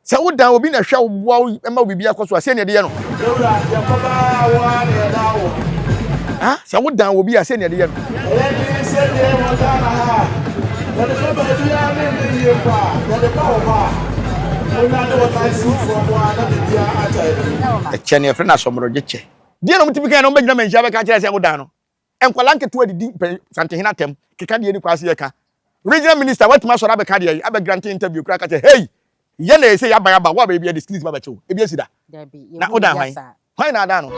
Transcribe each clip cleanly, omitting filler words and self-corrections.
Sɛ wodan obi na ɛhwɛ wo boa wo ma wo biribi akɔ so a, sɛn na yɛde yɛ no? Yɛwura, yɛkɔba a wo ara na yɛda wo. Ha? Sɛ wodan obi a, sɛn na yɛde yɛ no? Ɛyɛ den sɛ deɛ wɔ Ghana ha a, yɛde fa baabiara ne nyɛ yie mpo a, yɛde ba wo hɔ a, wonya ne wo nan si fam a na biribiara agyae mu. Ɛkyɛ no yɛfrɛ no asɔmmerɛgye kyɛ. Deɛ na wɔtumi ka na wɔbɛgyina manhyia bɛka akyerɛ sɛ wodan no. Nkwadaa nketewa didi mpɛn Santehene atɛm, keka deɛ ɛni kwan sɛ yɛka. Regional minister watumi asɔre abɛka deɛ yi, abɛ grante interview koraa ka kyerɛ hey! Yɛ na ɛsɛ yɛaban aba, wo a baabi yɛde skills ba bɛkyɛ wo, ebi asi da. Dabi, Na yɛhu wodan biribi hwan? asa. Hwan na adan no?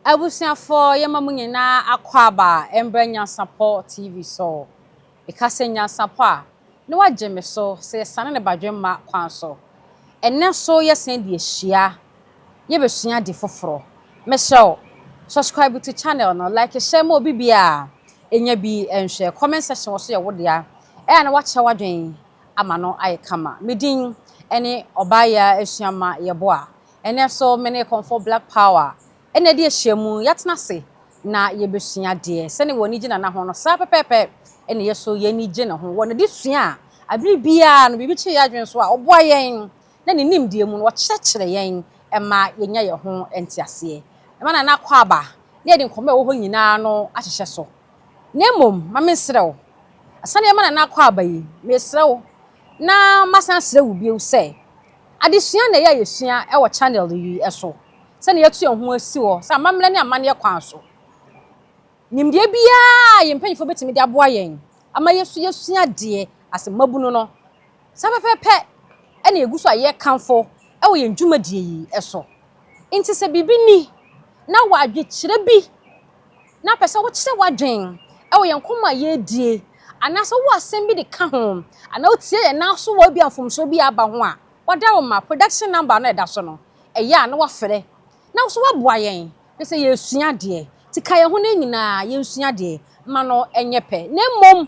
Abusuafoɔ yɛma mo nyinaa akwaaba mbrɛ Nyansapɔ TV so. Meka sɛ Nyansapɔ a, na wagye me so sɛ yɛsane no badwemma kwan so. Ɛnnɛ nso yɛsan de ahyia, yɛbɛsua ade foforɔ. Mesrɛ wo, subscribe to channel no, like hyɛ ma obi biara nya bi nhwɛ. Comment section wɔ so yɛ wo dea, ɛyɛ a na wakyerɛ w'adwene ama no ayɛ kama. Me din ne Ɔbaayaa Asuama Yeboah. Ɛnnɛ nso me ne Kɔmfoɔ Black Power na adi ahyiamu, yɛatena ase na yɛbɛsua adeɛ. Sɛdeɛ wɔn ani gye Nana ho no, saa pɛpɛɛpɛ na yɛn nso yɛn ani gye ne ho. Wɔ n'adesua a, bere biara no, biribi kyere yɛn adwene so a, ɔboa yɛn, na ne nimdeɛ mu no, ɔkyerɛkyerɛ yɛn ma yɛnya yɛn ho nteaseɛ. Ɛma Nana akwaaba na yɛde nkɔmmɔ a ɛwɔ hɔ nyinaa no ahyehyɛ so. Na mmom, ma mensrɛ wo, sɛdeɛ yɛma Nana akwaaba yi, mesrɛ wo na masan asrɛ wo bio sɛ, Adesua na ɛyɛ a yɛsua wɔ channel yi so sɛnea yɛatu yɛn ho asi hɔ sɛ amammerɛ ne amanneɛ kwan so. Nimdeɛ biara a yɛn mpanyimfoɔ bɛtumi de aboa yɛn ama yɛn nso yɛasua adeɛ as mmabunu no, saa pɛpɛɛpɛ na yɛgu so a yɛrekamfo wɔ yɛn dwumadie yi so. Nti sɛ biribi ni na wɔ adwekyerɛ bi na pɛ sɛ wokyerɛ w'adwen wɔ yɛn nkɔmmɔ a yɛredie anaasɛ wowɔ asɛm bi de ka ho anaa wotie yɛn nan so wɔ ebia mfomsoɔ bi a aba ho a, wɔda production number no a ɛda so no, ɛyɛ a na wafrɛ na wo nso woaboa yɛn hwɛ sɛ yɛresua adeɛ. Nti ka yɛn ho na yɛn nyinaa yɛnsua adeɛ ma no nyɛ pɛ. Na mmom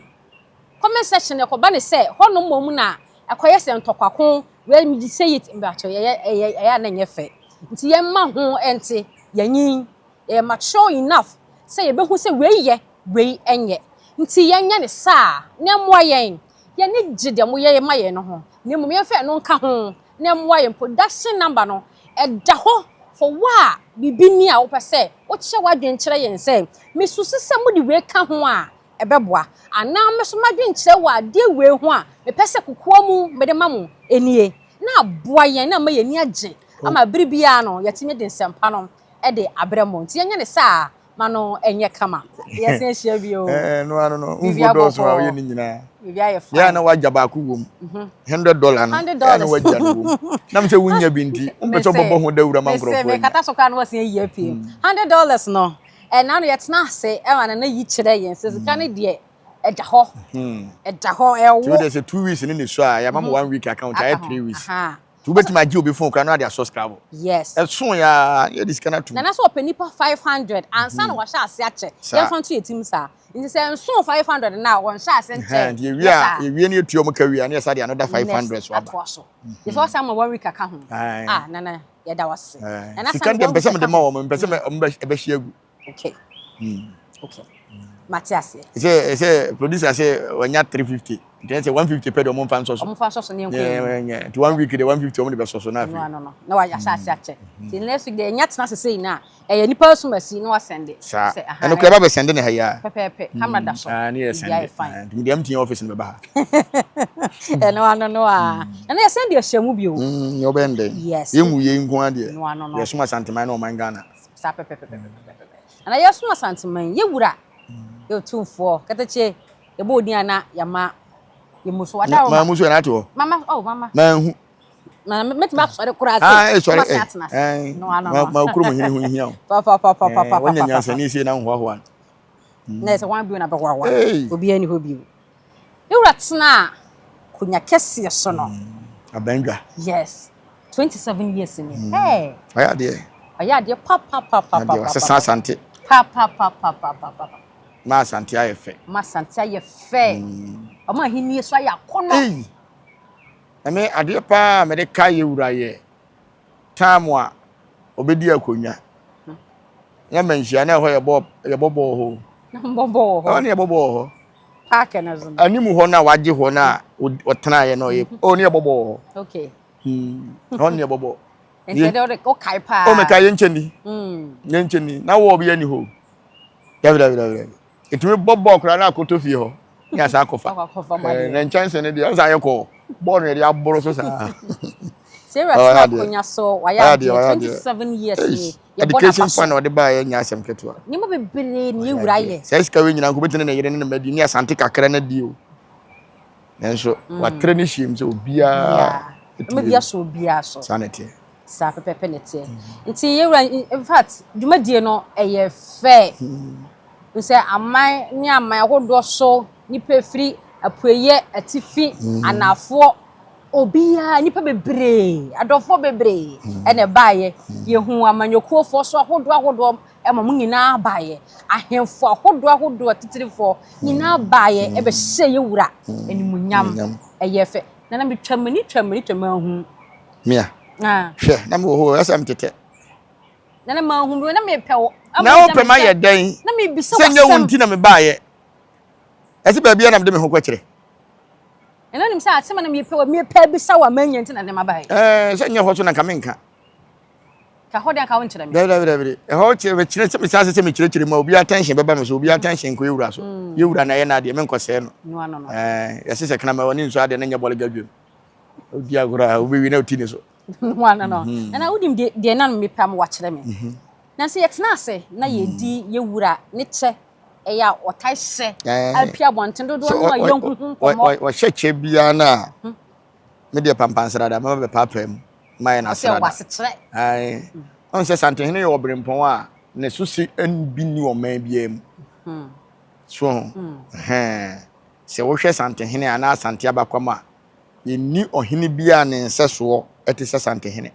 comment section no ɛkɔba ne sɛ hɔnom mmom na ɛkɔyɛ sɛ ntɔkwako, wei megye sɛ yi, mpakyɛw ɛyɛ ɛyɛ a na ɛnyɛ fɛ. Nti yɛmma ho nte, yɛnyin. Yɛyɛ mature enough sɛ yɛbɛhu sɛ wei yɛ, wei nyɛ. Nti yɛnyɛ no saa na ɛmmoa yɛn. Yɛn ani gye deɛ moyɛ ma yɛn no ho, na mmom yɛmfa ɛno nka ho na ɛmmoa yɛn. Production number no, ɛda hɔ for wo a biribi ni a wopɛ sɛ wokyerɛ w'adwene kyerɛ yɛn sɛ, mesusu sɛ mode wei ka ho a, ɛbɛboa. Anaa me nso m'adwenkyerɛ wɔ adeɛ wei ho a mepɛ sɛ kokoa mu mede ma mo nie. Na aboa yɛn na ama yɛn ani agye ama bere biara no yɛatumi de nsɛmpa no de abrɛ mo. Nti yɛnyɛ no saa ma no nyɛ kama. Yɛsan ahyia bio. Ɛɛ no ano no Biribi mfo dɔɔso a abɔkɔ. woyɛ ne nyinaa. Biribi ayɛ Yɛ a fine. na wagya baako wom. $100 no. Hundred Yɛ a na dollars. wagya no wom. Na mesɛ wonya bi nti wompɛ sɛ Mese wobɛbɔ ho dawura ma mese nkurɔfoɔ anya. mekata so koraa na wasan ayi apue. $100 no ɛna no yɛtena ase ɛma nana yi kyerɛ yɛn sɛ sika no deɛ ɛda hɔ. Ɛda hɔ Nti ɛwo. wode sɛ 2 weeks ne ne so a yɛama mo one week account Aka ayɛ ho. 3 weeks. Aha. Nti wobɛtumi agye obi phone koraa na wode asɔ Scrabble. Yes. Ɛso yɛ a yɛde sika no atom. Nana sɛ ɔpɛ nipa 500 ansa na wahyɛ ase akyɛ. Saa. Yɛmfa nto yɛ tirim saa. Nti sɛ nso 500 no a wɔnhyɛ ase Ɛhɛn, nkyɛ. nti yɛwie Yɛ a saa. yɛwie ne yɛtua ɔmo ka wie a ne yɛsa de another 500 Next so aba. atoa so. Yɛsɛ ɔsan ma one week aka ho. Aye. Ah Nana yɛda wo ase. Ɛɛ, Nana sika san no deɛ one mpɛ sɛ week mede aka ma ho. wɔn mpɛ sɛ ɔmo ɛbɛhye agu. Okay. Okay. Mate aseɛ. Sɛ sɛ producer sɛ wanya 350 nti ɛsɛ 150 pɛ de ɔmo mfa nsɔ so. Ɔmo fa nsɔ so ne yɛnkɔ anim. Nyɛ nti one week de 150 ɔmo de bɛsɔ so na Ɛno afei. ano no na wahyɛ ase akyɛ. Nti next week deɛ ɛnya tena ase sei na ɛyɛ nipa asum asi na wasɛnde. Saa Sɛ aha ɛno koraa ɛba bɛsɛnde ne ha yi a. Pɛpɛɛpɛ camera da so. Ah ne yɛ Biribiara sɛnde. yɛ fine. Nti mede MTN office no bɛba ha. Ɛno ano no a. Ɛno yɛsɛn de ahyɛ mu bio. Nyɛ wobɛyɛ no dɛn? Yes. Yɛnwu yei nko ara deɛ. Ɛno ano no. Yɛsom Asanteman ne ɔman Ghana. Saa pɛpɛpɛpɛpɛpɛ. Nana yɛsom Asanteman yɛwura yɛ otumfoɔ kɛtɛkye yɛbɔ odin a na yɛama yɛmu so wada Maa mu so yɛ n'ate hɔ. Mama oh mama. Manhu. Na mɛtumi asɔre koraa sɛ. Ah, sɔre. Mama atena ase. No ano no. Ma kurom hene ho hia o. Pa pa pa pa pa pa. Wɔnyɛ nyansani sie na hoahoa no. Na ɛsɛ wɔn bio na bɛhoahoa. Obiara ni hɔ bio. Yɛwura tena akonnwa kɛseɛ so no. Abandwa. Yes. 27 years ni. Hey. Ɔyɛ adeɛ. Ɔyɛ adeɛ pa pa pa pa pa. Adeɛ ɔsesa Asante. Pa pa pa pa pa pa pa. Ma Asante ayɛ fɛ. Ma Asante ayɛ fɛ. Ɔmo ahenni so ayɛ akɔnɔ. Ei. Ɛmɛ adeɛ paa mɛde ka yɛwura yɛ time a Ɔbɛdi akonnwa. Nyɛ manhyia na ɛhɔ yɛbɔ yɛbɔ bɔɔl hɔ. Na mbɔ bɔɔl hɔ. Ɛhɔ ne yɛbɔ bɔɔl hɔ. Park no so. Anim hɔ na wagye hɔ na ɔtenaeɛ na ɔyɛ. Oh ne yɛbɔ bɔɔl hɔ. Okay. Ɛhɔ ne yɛbɔ bɔɔl. Nti ɛdɛ ɔde ɔkae paa. Oh mekae yɛnkyɛ ni. Yɛnkyɛ ni. Na wɔɔ bi ani hɔ. Dabi dabi dabi dabi. Ɛtumi bɔ bɔɔl koraa na akɔtɔ fie hɔ ne asa akɔfa. Na nkyɛnse no deɛ ɔsa ayɛ kɔɔ bɔɔl no yɛde aboro so saa. Sarah tena akonnwa so wayɛ adeɛ 27 years ni yɛbɔ n'aba education fund na ɔde baeɛ nyɛ asɛm ketewa. Nneɛma bebree ne yɛwura yɛ. Saa sika wei nyinaa nko bɛtumi ne ne yere ne ne mma di ne asante kakra no adi o. Nanso mm. watrɛ ne hyɛm sɛ obiara ɛma bi aso obiara so. Saa na ɛteɛ. Saa pɛpɛpɛ na ɛteɛ. Nti yɛwura in fact dwumadie no ɛyɛ fɛ. Sɛ aman ne aman ahodoɔ so nnipa firi apueeɛ, atifi, anaafoɔ, obiara, nnipa bebree, adɔfoɔ bebree ɛna ɛbaeɛ. Yɛhuu amanyɔkuofoɔ so ahodoɔ ahodoɔ ɛma wɔn nyinaa baeɛ. Ahemfo ahodoɔ ahodoɔ, atitirifoɔ nyinaa baeɛ ɛbɛhyɛɛ yɛn wura animuonyam. Ɛyɛɛ fɛ. Nana metwa m'ani twa m'ani twa m'ahu. Mia, hwɛ na mewɔ hɔ o, ɛsɛ metetɛ. Na na manhu bi na mepɛ wo. Na wopɛ ma yɛ dɛn? Na mebisa Sɛ nyɛ wo nti na mebaeɛ. Ɛsɛ baabi a na mede me ho kɔkyerɛ. Ɛna nim sɛ asɛm a na mepɛ wo mepɛ bisa wo a manya nti na de mabaeɛ. Ɛɛ sɛ nyɛ hɔ so na nka menka. Ka hɔ deɛ nka wonkyerɛ me. Dabi dabi dabi. Ɛhɔ kyerɛ mekyerɛ sɛ mesan ase sɛ mekyerɛkyerɛ mu a obi attention bɛba me so obi attention nkɔ yɛwura so. Mm. Yɛwura na ɛyɛ n'adeɛ menkɔsɛe no. Ɛɛ yɛse sɛ kraman wɔ ne nsu adeɛ na nyɛ bɔle gadwam. Odi agorɔ a wobɛwie na ɔti ne so. No ano no. Mhm. Nana wonim deɛ deɛ na mepɛ ama wakyerɛ me. Mhm. Na sɛ yɛtena ase na mhm. yɛdi yɛwura ne kyɛ ɛyɛ a ɔtae hyɛ apia abɔnten dodoɔ no a yɛnhu ho nkɔmmɔ. Ɔhyɛ kyɛ biara no a me deɛ pampansrada mɛma bɛpaapaa mu ma yɛ n'asrada. Wasekyerɛ. Ɔn sɛ Santehene yɛ ɔberempɔn a ne so si bi nni ɔman biara mu. So ho. Sɛ wohwɛ Santehene anaa Asante abakwam a, yɛnni ɔhene biara a ne nsɛsoɔ te sɛ Santehene.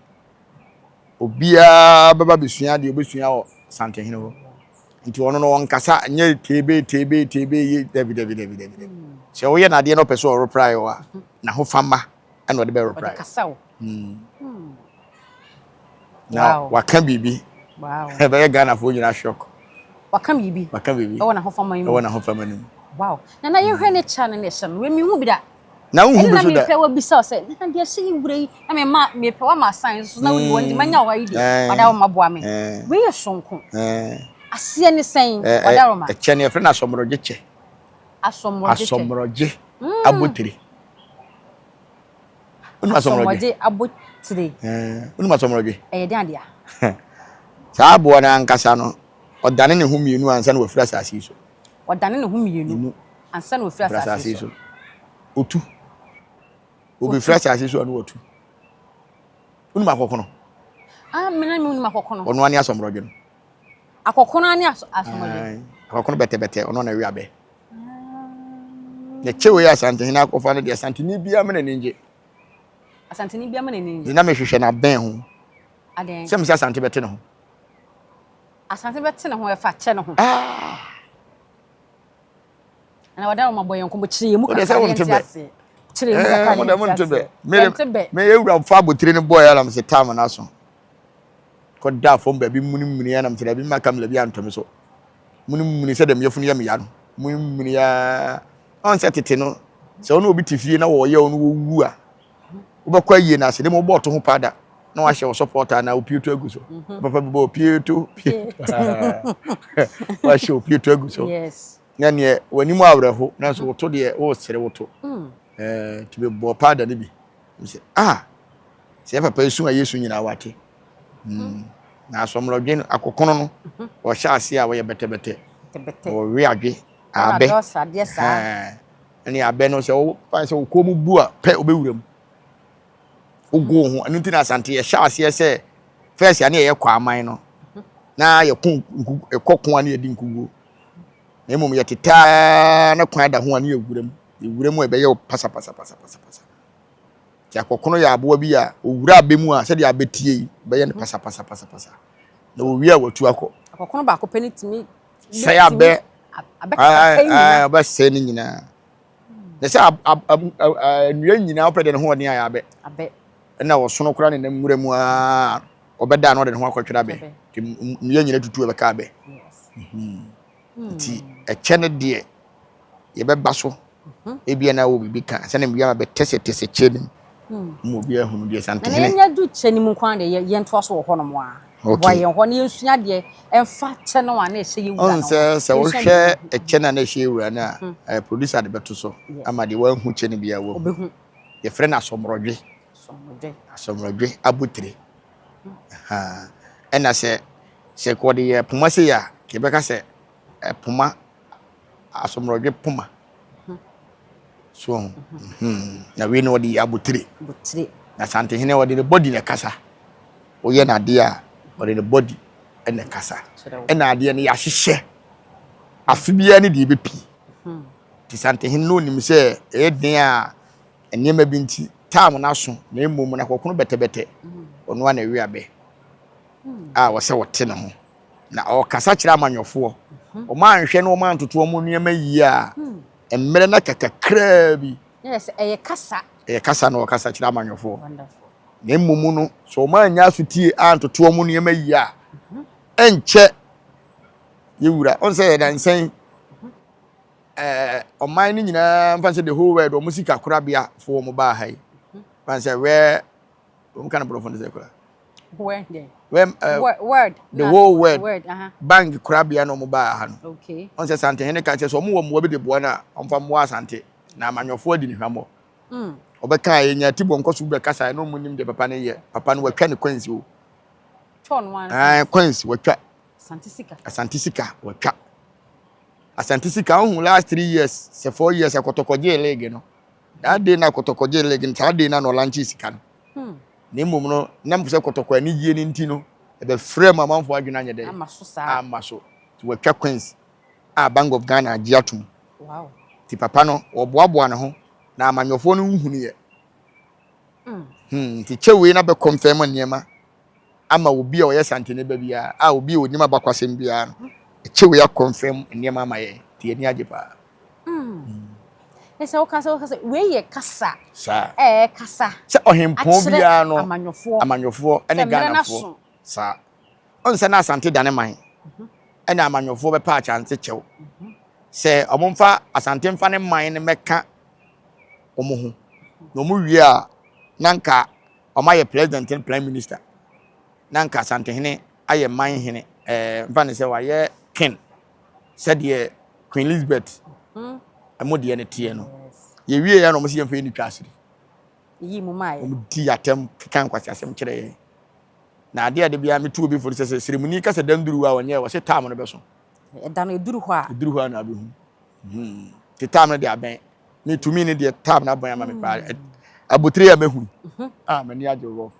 Obiara bɛba bɛsua deɛ ɔbɛsua wɔ Santehene hɔ. Nti ɔno no ɔnkasa nyɛ teebe teebe teebe ye dabi dabi dabi dabi dabi. Sɛ woyɛ n'adeɛ na ɔpɛ sɛ ɔreprae wo a, n'ahofama ɛna ɔde bɛreprae. Hmm. Na waka biribi. Ɛbɛyɛ Ghanafoɔ nyinaa shock. Waka biribi. Waka biribi. Ɛwɔ n'ahofama mu. Ɛwɔ n'ahofama no mu. Wow. Na na yɛhwɛ ne kyɛ no ne hyɛ no, wei mehu bi da. Na wohu bi so da. Ɛna mepɛ wabisa wo sɛ, na deɛ hyɛ yi wura yi, na mema mepɛ wama asan nso na wodi wɔn nti manya wɔ yi deɛ, wada wɔn aboa me. Wei yɛ sonko. Aseɛ ne sɛn, wadaroma? Ɛkyɛ no yɛfrɛ no asɔmorɔgye kyɛ. Asɔmorɔgye kyɛ. Asɔmorɔgye abotire. Wonim asɔmorɔgye? Asɔmorɔgye abotire. Wonim asɔmorɔgye? Ɛyɛ den adeɛ. Saa aboa no ankasa no, ɔdane ne ho mmienu ansa na wafiri asase yi so. Ɔdane ne ho mmienu ansa na wafiri asase yi so. Otu. Obɛfiri asase so a na watu. Wonim akɔkono? Ah, mena me wonim akɔkono. Ɔno ane asɔmorɔgye no. Akɔkono ane asɔmorɔgye. Akɔkono bɛtɛbɛtɛ, ɔno na ɛwe abɛ. Na kyɛ wei Asantehene akɔfa no deɛ Asanteni biara ma n'ani ngye. Asanteni biara ma n'ani ngye. Na mehwehwɛ no abɛn ho. Adɛn? Sɛ mesɛ Asante bɛte ne ho. Asante bɛte ne ho ɛfa kyɛ ne ho. Ah. Na wɔda wɔn abɔ yɛn nkɔmmɔ kyerɛ yɛn mu kakra ne yɛn ase. Kyerɛ yɛn mu kakra ne yɛn ase. Yɛnte bɛ. Me ewura fa abotire no bɔɔ yɛ anam sɛ taama n'aso. Kɔda fam baabi munimuni anam sɛ dabi mma kamila bi antɔ me so. Munimuni sɛ dɛm yɛfunu yɛ me ya no. Munimuni aa. Ɔn sɛ tete no sɛ ɔne obi te fie na wɔyɛ ɔno wɔwu a wobɛkɔ ayie no ase ne ma wobɔ ɔto ho paada na wahyɛ wo sɔpɔta anaa opieto agu so mhm. papa bi bɔ opieto wahyɛ opieto agu so na neɛ w'anim awerɛho nanso woto deɛ wosere woto mm. eh, nti mebɔɔ paada no bi sɛ ah sɛ yɛ papa esu a yesu nyinaa wate mm. na asɔmmerɛdwe no akɔkono no mhm. wɔhyɛ ase a wɔyɛ bɛtɛbɛtɛ wɔwe adwe abɛ ɛne abɛ no sɛ wofa sɛ wo kɔn mu bu a pɛ wobɛwura mu wogo ho ɛno nti na asante yɛhyɛ aseɛ sɛ fɛs a ne yɛyɛ kɔ aman no na yɛko ɛkɔ ko a ne yɛdi nkuguo na mmom yɛtetaa na kwan da ho a ne yɛwura mu yɛwura mu a ɛbɛyɛ wo pasapasapasapasa nti akɔkono yɛ aboa bi a owura abɛ mu a sɛdeɛ abɛtie yi bɛyɛ no pasapasapasapasa na owie a watu akɔ akɔkono baako pɛ ne tumi sɛe abɛ ɔbɛsɛe ne nyinaa na sɛ nnua nyinaa wopɛ deɛ ne ho ɔden ayɛ abɛ ɛna ɔsono koraa ne nam nwura mu aa. Ɔbɛda na ɔde ne ho akɔtwere abɛ. Nti nnua nyina tutu ɛbɛka abɛ. Nti ɛkyɛ no deɛ yɛbɛba so. Ebia na wɔ biribi ka sɛne mmea ma bɛtɛsɛtɛsɛ kyɛ no mu ma obi ahunu deɛ Santehene. Nana yɛnya du kyɛ no mu nko ara deɛ yɛntoa so wɔ hɔnom a. Boa yɛn hɔ na yɛnsua adeɛ ɛmfa kyɛ no a na ɛhyɛ yɛ wura no. Ɔn sɛ sɛ wohwɛ ɛkyɛ no a na ɛhyɛ yɛ wura no a, producer de bɛto so ama deɛ wanhu kyɛ no biara wahu. Yɛfrɛ no asɔmorɔdwe. Asɔmorɔdwe abotire. Ɛna sɛ sɛ wɔde yɛ poma sei a, yɛbɛka sɛ poma asɔmorɔdwe poma. So ho. Na wei no wɔde yɛ abotire. Na Santehene wɔde ne body na ɛkasa. Woyɛ no adeɛ a, ɔde ne body na ɛkasa. Ɛna adeɛ no yɛahyehyɛ. Afe biara ne deɛ ɛbɛpie. Nti Santehene no ɔnim sɛ ɛyɛ den a nneɛma bi nti taam no aso na mmom no akɔkono bɛtɛbɛtɛ. Ɔno ara na ɛwe abɛ a ɔsɛ ɔte ne ho. Na ɔkasa kyerɛ amanyɔfoɔ. Wɔn anhwɛ na wɔn antoto wɔn nneɛma yie a, mmerɛ no aka kakraa bi. Ɛyɛ kasa. Ɛyɛ kasa na ɔkasa kyerɛ amanyɔfoɔ. Na mmom no, sɛ wɔn annya asotie antoto wɔn nneɛma yie a, ɛnkyɛ yɛwura. Ɔn sɛ yɛ dansɛn ɛɛ ɔman no nyinaa mfa sɛ the whole world wɔn sika korabea fo wɔn baa ha yi. Mfa sɛ wɛ wɔn ka no borɔfo no sɛ kora. Where Where, world. The whole world. World uh -huh. Bank korabea na wɔn baa ha no. Okay. Ɔn sɛ Santehene ka kyerɛ sɛ wɔn wɔ mmoa bi de boa no a wɔmfa mmoa Asante na amanyɔfoɔ adi ne hwammɔ. Ɔbɛka a yɛnya ti bɔ nkɔso bɛkasa ɛna ɔmo nim deɛ papa no yɛ. Papa no watwa ne coins o. Ɛɛ coins watwa. Asante sika. Asante sika watwa. Asante sika ohun last 3 years sɛ 4 years akɔtɔkɔgye league no. That day na akɔtɔkɔgye league no, saa day na na ɔlaunche sika no. Na mmom no nam sɛ kɔtɔkɔ anigye no nti no ɛbɛfrɛ mu amanfoɔ adwene anyɛ dɛ. Ama so saa. Ama so. Nti watwa coins a Bank of Ghana agye atom. Nti papa no wɔboaboa ne ho na amanyɔfoɔ no nhunuiɛ. Nti kyɛ wei na bɛ confirm nneɛma ama obi a ɔyɛ Santene ba biara a obi a onim abakwasɛm biara no, kyɛ wei akɔnfɛm nneɛma ama yɛn, nti yɛn ani agye paa. Ne sɛ woka sɛ woka sɛ wei yɛ kasa. Saa. Ɛɛ kasa. Sɛ ɔhempɔn biara no. Amanyɔfoɔ. Amanyɔfoɔ ɛne Ghanafoɔ. Saa. Ɔn sɛ na Asante dane man. Ɛna amanyɔfoɔ bɛpa Akyante kyɛw. Sɛ ɔmo nfa Asante nfa ne man no mɛka ɔmo ho. Na ɔmo wie a na nka ɔmo ayɛ president ne prime minister. Na nka Asantehene ayɛ man hene. Ɛɛ nfa ne sɛ wayɛ king. Sɛdeɛ Queen Elizabeth ɛmo deɛ no teɛ no. Yɛwie yɛ na ɔmo sɛ yɛmfa yɛn ni twa asiri. Ɔmo di atɛm keka nkwasi asɛm kyerɛ yɛn. Na adeɛ a de biara metu obi fo no sɛ sɛ sremuni ka sɛ danduru a ɔnyɛ wɔ se taam no bɛso. Ɛda no ɛduru hɔ a. Ɛduru hɔ a na abɛhu. Te taam no de abɛn. Me tumi ne deɛ taam no abɛn ama me paa. Abotire a mahu. Ah, m'ani agye rough.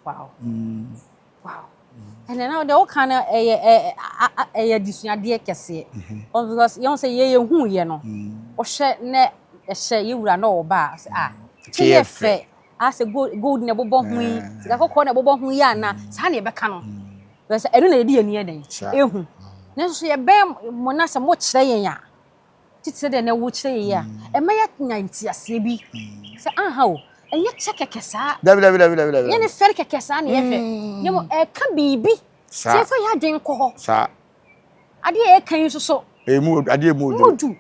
Wow. Wow. Ɛnna na deɛ woka no ɛyɛ ɛyɛ adesuadeɛ kɛseɛ. Because yɛn sɛ yɛ yɛ hu yɛ no. Wɔhwɛ na ɛhyɛ yɛ wura na ɔwɔ ba a sɛ ah kyɛ yɛ fɛ. Asɛ gold gold na ɛbobɔ ho yi sika kɔkɔɔ na ɛbobɔ ho yi ana saa na yɛbɛka no. Sɛ ɛno na yɛde yɛn ani yɛ dɛn ehu. Nanso so yɛbɛn mo na sɛ mo kyerɛ yɛn a titire deɛ na ɛwɔ kyerɛ yɛn a ɛma yɛnya nteaseɛ bi sɛ aha o, ɛnyɛ kyɛ kɛkɛ saa. Dabi dabi dabi dabi dabi. Nyɛ ne fɛre kɛkɛ saa na yɛhwɛ. Ne mo ɛka biribi. Saa. Sɛ yɛfa yɛ adwene kɔ hɔ. Saa. Adeɛ a yɛka yi nso so. Emu adeɛ emu odu. Mu du.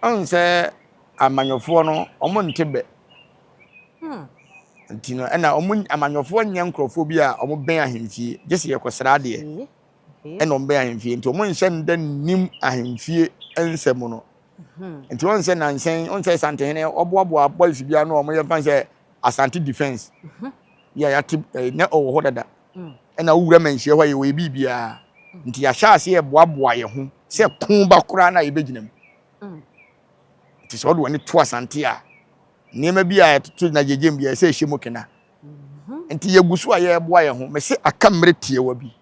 Ɔn sɛ amanyɔfoɔ no wɔn nte bɛ. Nti no ɛna wɔn amanyɔfoɔ nyɛ nkurɔfoɔ bi a wɔn bɛn ahemfie gye sɛ yɛkɔsra adeɛ. Ɛna wɔn bɛn ahemfie nti wɔn nhyɛ nda nnim ahemfie nsɛm no. Nti wɔn sɛ nansɛn wɔn sɛ Santehene ɔboaboa boys bi ano a wɔn yɛ fan sɛ Asante defence. Yɛ yɛate ɛɛ na ɔwɔ hɔ dada. Ɛna owura manhyia hɔ a yɛwɔ yɛ biribiara. Nti yɛahyɛ ase yɛboaboa yɛn ho sɛ ko ba koraa na yɛbɛgyina mu. Nti sɛ ɔde w'ani to Asante a nneɛma bi a ɛtoto na gyegyem bi a ɛsɛ ɛhyɛ mu kena. Nti yɛgu so a yɛreboa yɛn ho. Mese aka mmerɛ tiawa bi.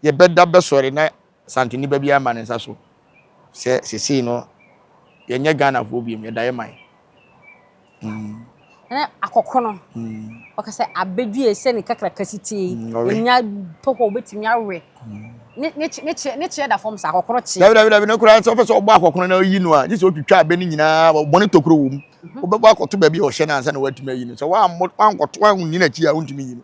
Yɛbɛda bɛsɔre na Santene ba bi ama ne nsa so sɛ sesei no yɛnyɛ Ghanafoɔ biom, yɛda yɛ man. Ɛnɛ akɔkɔ no, ɔka sɛ abɛdue sɛ ne kakraka si tie yi, ɛnya tɔ hɔ wobɛtumi awe. Ne ne ne kyeɛ ne kyeɛ da fam saa akɔkɔ no kyeɛ. Dabi dabi dabi, ne koraa sɛ ɔpɛ sɛ ɔbɔ akɔkɔ no na ɔyi no a, gye sɛ ɔtwitwa abɛ no nyinaa, ɔbɔ ne tokuro wɔ mu. Wobɛbɔ akɔto baabi a ɔhyɛ no ansa na woatumi ayi no. Sɛ woammɔ woankɔto woanni n'akyi a wontumi nyi no.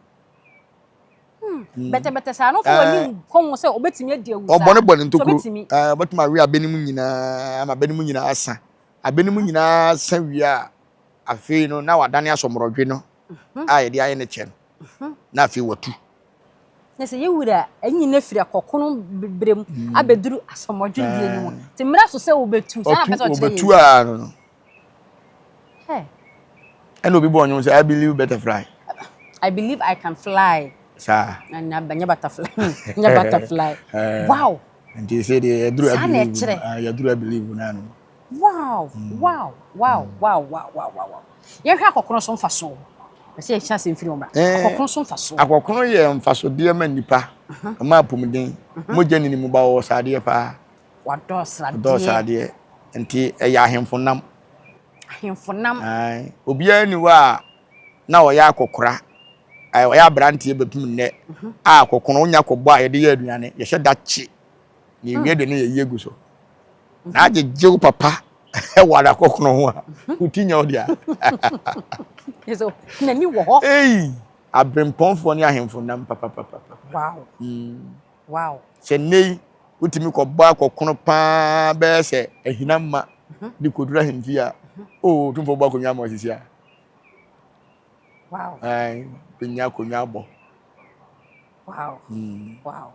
Bɛtɛbɛtɛ saa no, womfa w'ani nkɔ ho sɛ ɔbɛtumi adi awu saa. Ɔbɔ ne bɔ ne So ntokuro. ɔbɛtumi. Ɛɛ, ɔbɛtumi awe abɛ no mu nyinaa ama abɛ no mu nyinaa asa. Abɛ no mu nyinaa sa wie a, afei no na wadane asɔmorɔdwe no a yɛde ayɛ ne kyɛ no, na afei watu. Na sɛ yɛ wura anyin afiri akɔkono berɛ mu abɛduru asɔmɔdwe deɛ no mu, nti mmara so sɛ wobɛtu, saa na pɛ sɛ ɔkyerɛ yɛn. Ɔbɛtu a no no. Hey. Ɛna obi bɔ ɔnwom sɛ I believe butterfly. I believe I can fly. Saa. Na nyɛ butterfly. Nyɛ butterfly. Wow. Nti sɛ deɛ yɛduru I Saa na believe. ɛkyerɛ. Yɛduru I believe na no. Wow. Yɛhwɛ akɔkono so mfasoɔ. Ɛsɛ yɛhyɛ ase mfiri wɔn ba. Akɔkono so mfasoɔ. Akɔkono yɛ mfasodeɛ ma nipa. Ɔma apɔmuden. Mogya nini mu ba wɔ saadeɛ paa. Wadɔ sradeɛ. Ɔdɔ sradeɛ. Nti ɛyɛ ahemfo nam. Ahemfo nam. Obiara ni hɔ a na ɔyɛ akɔkora. Ɔyɛ aberanteɛ bɛpem nnɛ. A akɔkono wonya kɔbɔ a yɛde yɛ aduane. Yɛhyɛ da kye. Na ewie de ne yɛyi agu so. Na agyegye wo papa wɔ adakɔkono ho a, wo ti nya wo dea. So n'ani wɔ hɔ. Ei, aberempɔnfoɔ ne ahemfo nam papapapa. Wow. Sɛ nnɛ yi wotumi kɔbɔ akɔkono paa bɛyɛ sɛ ahina ma de kɔduru ahemfie a, o tumfoɔ bɔ akonnwa ama osisi a. Ai, bɛnya akonnwa abɔ. Wow.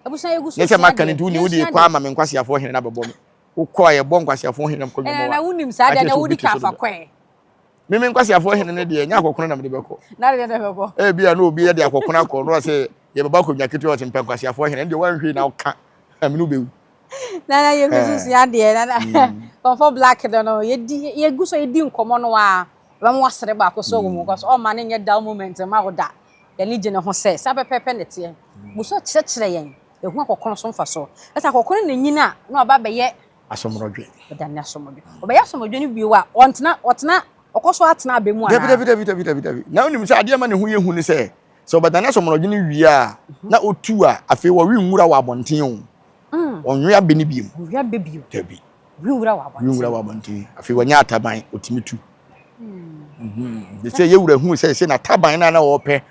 Abusua yɛgu so Nyɛ sɛ sua maka no deɛ. nti wone wode Yɛnsua kɔ deɛ. ama me nkwaseafoɔ hene no abɛbɔ me. Wokɔ a yɛbɔ nkwaseafoɔ hene no kɔdwom Ɛna na wa. wonim saa deɛ Akyerɛ na sɛ wodi obi te ka so afa dodo. kɔɛ. Meme nkwaseafoɔ hene no deɛ nyɛ akɔkono na mede bɛkɔ. Na deɛ na bɛkɔ. Ebi a na obi de akɔkono akɔ no sɛ yɛbɛbɔ akonnwa ketewa ɔsɛ mpɛ nkwaseafoɔ hene ɛndeɛ woanhwɛ na woka amene wobɛwu. Na na yɛgu so sua deɛ na na kɔnfɔ black no no yɛdi yɛgu so yɛdi nkɔmmɔ no a ɔbɛma wasere baako so wɔ mu because ɔma ne nyɛ dull moment ma wo da. Yɛne gye ne ho sɛ saa pɛpɛɛpɛ ne teɛ. Muso kyerɛkyerɛ yɛn ehu akɔkono so mfa so. Ɛsɛ akɔkono ne nyina na ɔba bɛyɛ Asɔmorɔdwe. Ɔda ne asɔmɔdwe. Ɔbɛyɛ asɔmɔdwe no bio a ɔntena ɔtena ɔkɔ so atena abɛ mu Dabi anaa? dabi dabi dabi dabi dabi. Na wonim sɛ adeɛ ma ne ho yɛ hu ne sɛ sɛ ɔbɛdane asɔmorɔdwe no wie a na otu a afei wɔwe nwura wɔ abɔnten o. Ɔnwe abɛ no biom. Ɔwe abɛ bio. Dabi. Ɔwe nwura wɔ Ɔwe nwura abɔnten. wɔ abɔnten. Afei wɔnyɛ ataban otumi tu. De sɛ yɛwura hu sɛ sɛ n'ataban no a na wɔpɛ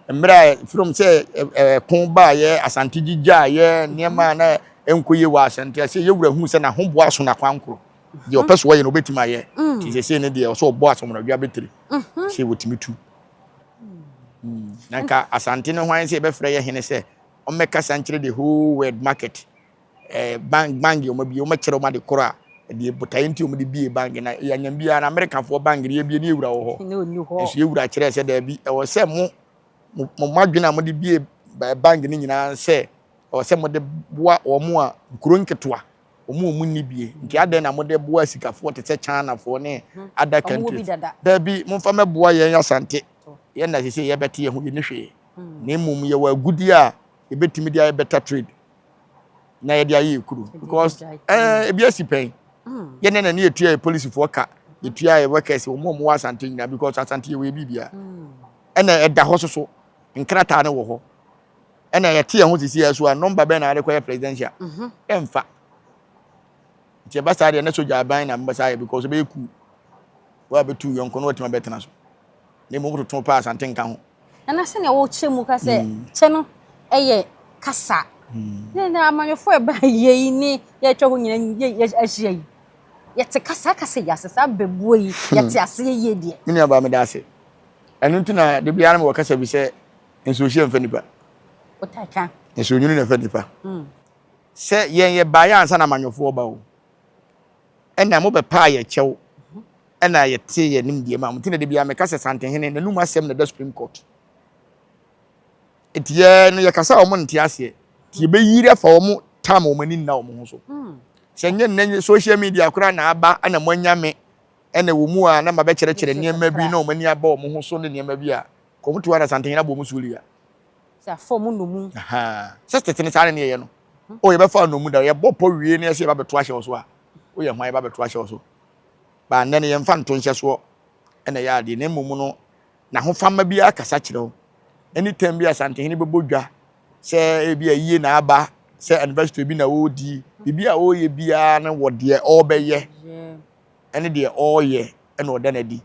mmerɛ a from sɛ ɛko baayɛ Asante gyigyaayɛ nneɛma a na ɛnkɔ yie wɔ Asante ase yɛwura hu sɛ n'ahoboa so n'akwankoro deɛ ɔpɛ so ɔyɛ no ɔbɛtumi ayɛ nti sɛ sɛ ne deɛ ɔsɛ ɔbɔ asɔmɔdwe abɛtire sɛ wɔtumi tu. Na nka Asante no hwan sɛ yɛbɛfrɛ yɛ hene sɛ ɔmmɛkasa nkyerɛ the whole world market bank bank wɔn abie wɔn akyerɛ wɔn ade korɔ a deɛ botaeɛ nti wɔn de bie bank na yɛanyam biara na Amerikafoɔ bank no yɛbie ne yɛwura wɔ hɔ. Ne ɔnni hɔ. Nso yɛwura kyerɛ sɛ daabi ɛwɔ sɛ mo mo mo adwene a mo de bie bank no nyinaa sɛ ɛwɔ sɛ mo de boa wɔn a nkuro nketewa wɔn a wɔn nni bie nti adɛn na mo de boa sikafoɔ te sɛ Chinafoɔ ne other Ɔmo wɔ bi countries. dada. Daabi momfa mɛboa yɛn Asante yɛn na sɛ yɛbɛte yɛn ho yɛn ni hwee na mmom yɛwɔ agudie a yɛbɛtumi de ayɛ better trade na yɛde ayɛ yɛ kuro because ebi asi pɛn yɛn na ne yɛtua yɛ polisifoɔ ka yɛtua yɛ workers wɔn a wɔwɔ Asante nyinaa because Asante yɛwɔ yɛ biribia ɛna ɛda hɔ soso nkrataa no wɔ hɔ ɛna yɛte yɛn ho sisi yɛ so a number bɛn na yɛde kɔyɛ presidential ɛmfa nti ɛba saa deɛ ne sogya aban na mbɛsa ayɛ because ɛbɛyɛ kuu wɔn a bɛtu yɔnko no wɔtumi abɛtena so na emu toto paa Asante nka ho. Nana sɛnea wɔkyerɛ mu ka sɛ kyɛ no yɛ kasa. Ne na amanyɔfoɔ ɛba yie yi ne yɛatwa hɔ nyinaa yɛ ahyia yi. Yɛte kasa kasa yi ase saa bɛbuo yi yɛte aseɛ yie deɛ. Me nua baa meda ase. Ɛno nti na de biara mewɔ kasa bi sɛ nsuohyɛ mfa nipa. Wotaa ka. Nsuonwunu na ɛfa nipa. Sɛ yɛn yɛ baeɛ ansa na amanyɔfoɔ ba o. Ɛna mobɛpaa yɛ kyɛw. Ɛna yɛte yɛ nimdeɛ ma mo. Nti na de biara meka sɛ Santehene n'anum asɛm na ɛda Supreme Court. Nti yɛ no yɛkasa a wɔn nte aseɛ. Nti yɛbɛyiri afa wɔn tam wɔn ani nna wɔn ho so. Sɛ nyɛ nnɛ social media koraa na aba ɛna mo anya me ɛna wɔ mu a na ma bɛkyerɛkyerɛ nneɛma bi na wɔn ani aba wɔn ho so ne nneɛma bi a kɔn to ara Santehene abɔ wɔn suo lia. Sɛ afɔ mu nnomu. Sɛ tete ne saa ne yɛyɛ no. O yɛbɛfa nnomu da yɛbɔ pɔ wie ne yɛsɛ yɛba bɛto ahyɛ wɔ so a woyɛ hwan yɛba bɛto ahyɛ wɔ so. Ba nnɛ no yɛmfa nto nhyɛ soɔ ɛna ɛyɛ adeɛ na mmom no n'ahofama biara kasa kyerɛ wo. Anytime bi a Santehene bɛbɔ dwa sɛ ebi a yie na aba sɛ anniversary bi na ɔredi biribi a ɔreyɛ biara no wɔ deɛ ɔrebɛyɛ ɛne deɛ ɔreyɛ ɛna ɔda no adi.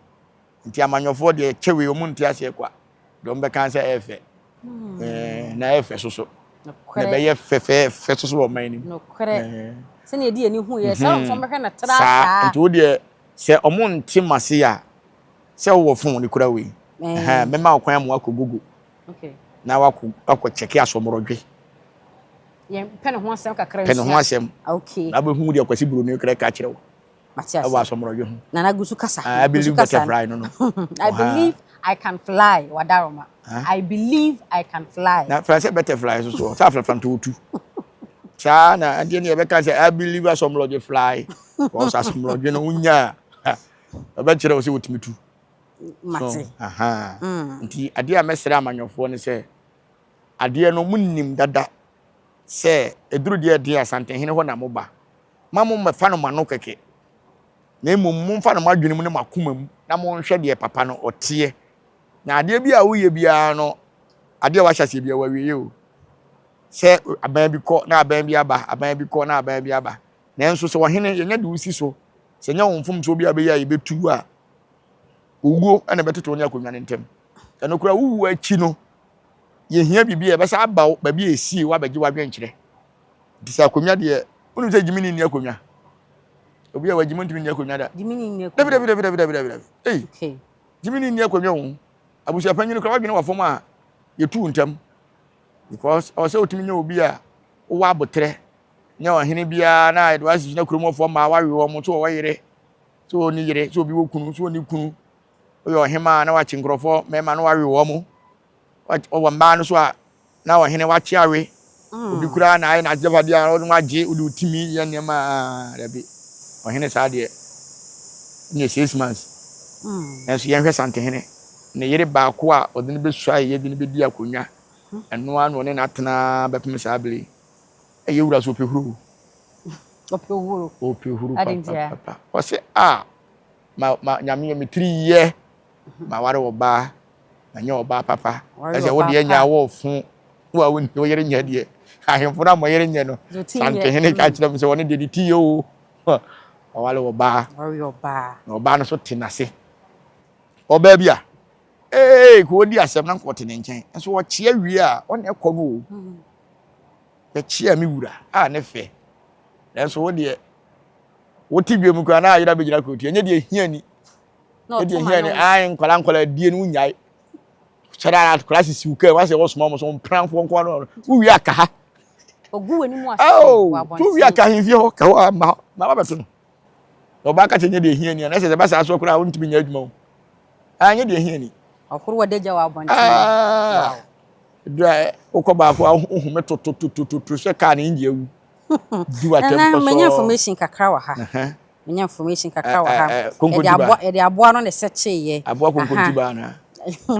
Nti amanyɔfoɔ deɛ kyɛwee wɔn nte aseɛ kwa deɛ wɔn bɛka sɛ ɛyɛ fɛ. Ɛɛ na ɛyɛ fɛ soso. Na ɛbɛyɛ fɛfɛɛfɛ soso wɔ ɔman no mu. Nokorɛ. Sɛnea yɛde yɛn ani hu yɛ, saa nso wɔbɛhwɛ no tra saa. Saa, nti wo deɛ sɛ ɔmo nte m'ase a, sɛ wowɔ phone no kura wei, ɛhɛn, mɛma wo kwan ama woakɔ Google na wakɔ wakɔ kyɛke asɔmorɔdwe. Yɛn pɛ ne ho asɛm kakra nsua. Pɛ ne ho asɛm. Okay. Na wobɛhu deɛ Kwasi Buroni kra ka kyerɛ wo. Mate ase. Ɛwɔ asɔmorɔdwe ho. Nana gu so kasa. I believe butterfly no no. I believe I can fly wadaroma. I believe I can fly. Na fly sɛ butterfly so so. Sɛ afrafra nto otu. Saa na adeɛ ne yɛbɛka sɛ I believe asɔmorɔdwe fly. Because asɔmorɔdwe no wonya a ɛbɛkyerɛ wo sɛ wotumi tu. Mate. So, aha. Nti adeɛ a mɛsrɛ amanyɔfoɔ ne sɛ adeɛ no monim dada sɛ ɛduru deɛ ɛdeɛ Asantehene hɔ na moba. Mma mommɛfa no mo ano kɛkɛ, na mmom momfa no mo adwene mu ne mo akoma mu, na monhwɛ deɛ papa no ɔteɛ. Na adeɛ bi a woyɛ biara no, adeɛ a wahyɛ aseɛ biara wawieɛ o. Sɛ aban bi kɔ na aban bi aba, aban bi kɔ na aban bi aba. Nanso sɛ ɔhene yɛnyɛ de wosi so, sɛ nyɛ wo mfomsoɔ bi a bɛyɛ a yɛbɛtu a, owuo na ɛbɛtoto wo ne akonnwa no ntam. Ɛno koraa wowu akyi no, yɛhia biribi a yɛbɛsa aba wo baabi a ɛsie woabɛgye w'adwenkyerɛ. Nti sɛ akonnwa deɛ, wonim sɛ gyimini nni akonnwa. Obi a wagyimi ntumi nni akonnwa da. Gyimini nni akonnwa. Dabi dabi dabi dabi dabi dabi dabi. Ei. Okay. Gyimini nni akonnwa o. Abusua panyin koraa wadwene wɔ fam a yɛtu ntam. Because ɔwɔ sɛ wotumi nyɛ obi a wowɔ abotrɛ. Nyɛ ɔhene biara na yɛde wasi gyina kurom hɔfoɔ mmaa wawe wɔn so wɔwɔ yere, so wɔnni yere, so obi wɔ kunu, so wɔnni kunu. Woyɛ ɔhemaa na wakye nkurɔfoɔ mmarima na wawe wɔn. Wɔwɔ mmaa no so a na ɔhene wakye awe obi koraa na ayɛ n'agyapadeɛ a ɔno agye wode wotumi yɛ nneɛma a dabi ɔhene saa deɛ ne 6 months. Nanso yɛnhwɛ Santehene ne yere baako a ɔde no bɛsuae yɛde no bɛdi akonnwa ɛno ara na ɔne no atena bɛpem saa bere yi. Ɛyɛ wura so ɔpɛ huro. Ɔpɛ huro. Ɔpɛ huro papapapa. Ɔsɛ a ma ma nyame yɛ me tiri yɛ ma ware ɔbaa na nyɛ ɔbaa papa. Ɛsɛ wo deɛ nya wɔ fo wo a wo yere nyɛ deɛ ahemfo no a mo yere nyɛ no. Santehene ka kyerɛ me sɛ ɔne deɛ ne ti yɛ o ɔware ɔbaa na ɔbaa no so te n'ase. Ɔbaa bi a ee ko ɔdi asɛm na nkɔte ne nkyɛn nso ɔkyea wie a ɔne ɛkɔ no o bɛkyea me wura a ne fɛ. Nanso wo deɛ wote dwam koraa na ayera bɛgyina kurotia ɛnyɛ deɛ hia ni. Ɛdeɛ hia ni ae nkwadaa nkwadaa die no wonyae kyerɛ ara akwadaa sisi wo kaa mu asɛ wɔsoma wɔn so mpranfoɔ nko ano wowie aka ha. Ogu w'anim ase wɔ abɔnten. To wie aka ahemfie hɔ ka hɔ ma ma wabɛto no. Na ɔbaa ka kyerɛ nyɛ deɛ hia ni a na ɛsɛ sɛ ɛba saa so koraa wontumi nyɛ adwuma o. Ah nyɛ deɛ hia ni. Ɔhoro w'adagya wɔ abɔnten. Ah. Dura wokɔ baako a wohome tototototo sɛ kaa ne engine awu. Di w'atɛm Nana, pɔsɔɔ. manya information kakra wɔ ha. Manya information kakra wɔ ha. Yɛde aboa yɛde aboa no na ɛsɛ kyeeɛ. Aboa konkontiba anaa?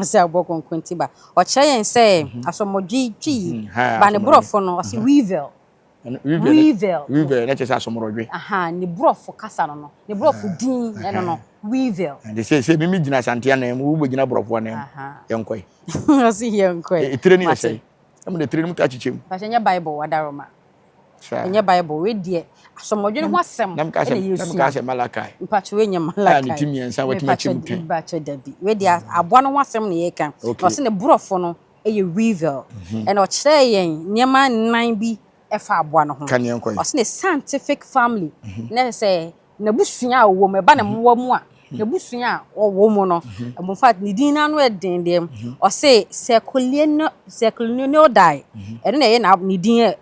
Sɛ aboa konkontiba. Ɔkyerɛ yɛn sɛ asɔmɔdwe twi ba ne borɔfo no ɔse weevil. Weevil. Weevil na kyerɛ sɛ asɔmɔdwe. Aha, ne borɔfo kasa no no. Ne borɔfo din ɛno no weevil. Nti sɛ sɛ mimi gyina Asante anan mu, wo bɛgyina borɔfo anan mu. Yɛnkɔe. Ɔse yɛnkɔe. Etire no yɛ sɛn? Ɛmu de tire no mu taa kyekyɛ mu. Mpakyɛ nyɛ Bible wadaroma. Ɛnyɛ Bible wei deɛ asɔmɔdwene ho asɛm ɛna yɛsua. Na meka sɛ Malachi. Mpakyɛ wei nyɛ Malachi. A ne ti mmiɛnsa watumi akyɛ mu tɛn. Mpakyɛ dabi wei deɛ aboa no ho asɛm na yɛka. Ɔse ne borɔfo no ɛyɛ weevil. Ɛna ɔkyerɛɛ yɛn nneɛma nnan bi ɛfa aboa no ho. Ɔse ne scientific family na sɛ N'abusua a ɔwɔ mu, ɛba ne mmoa mu a, n'abusua a ɔwɔ mu no, in fact, ne din no ano yɛ den deɛ. Ɔse Circlinidae, ɛno na ɛyɛ na ne din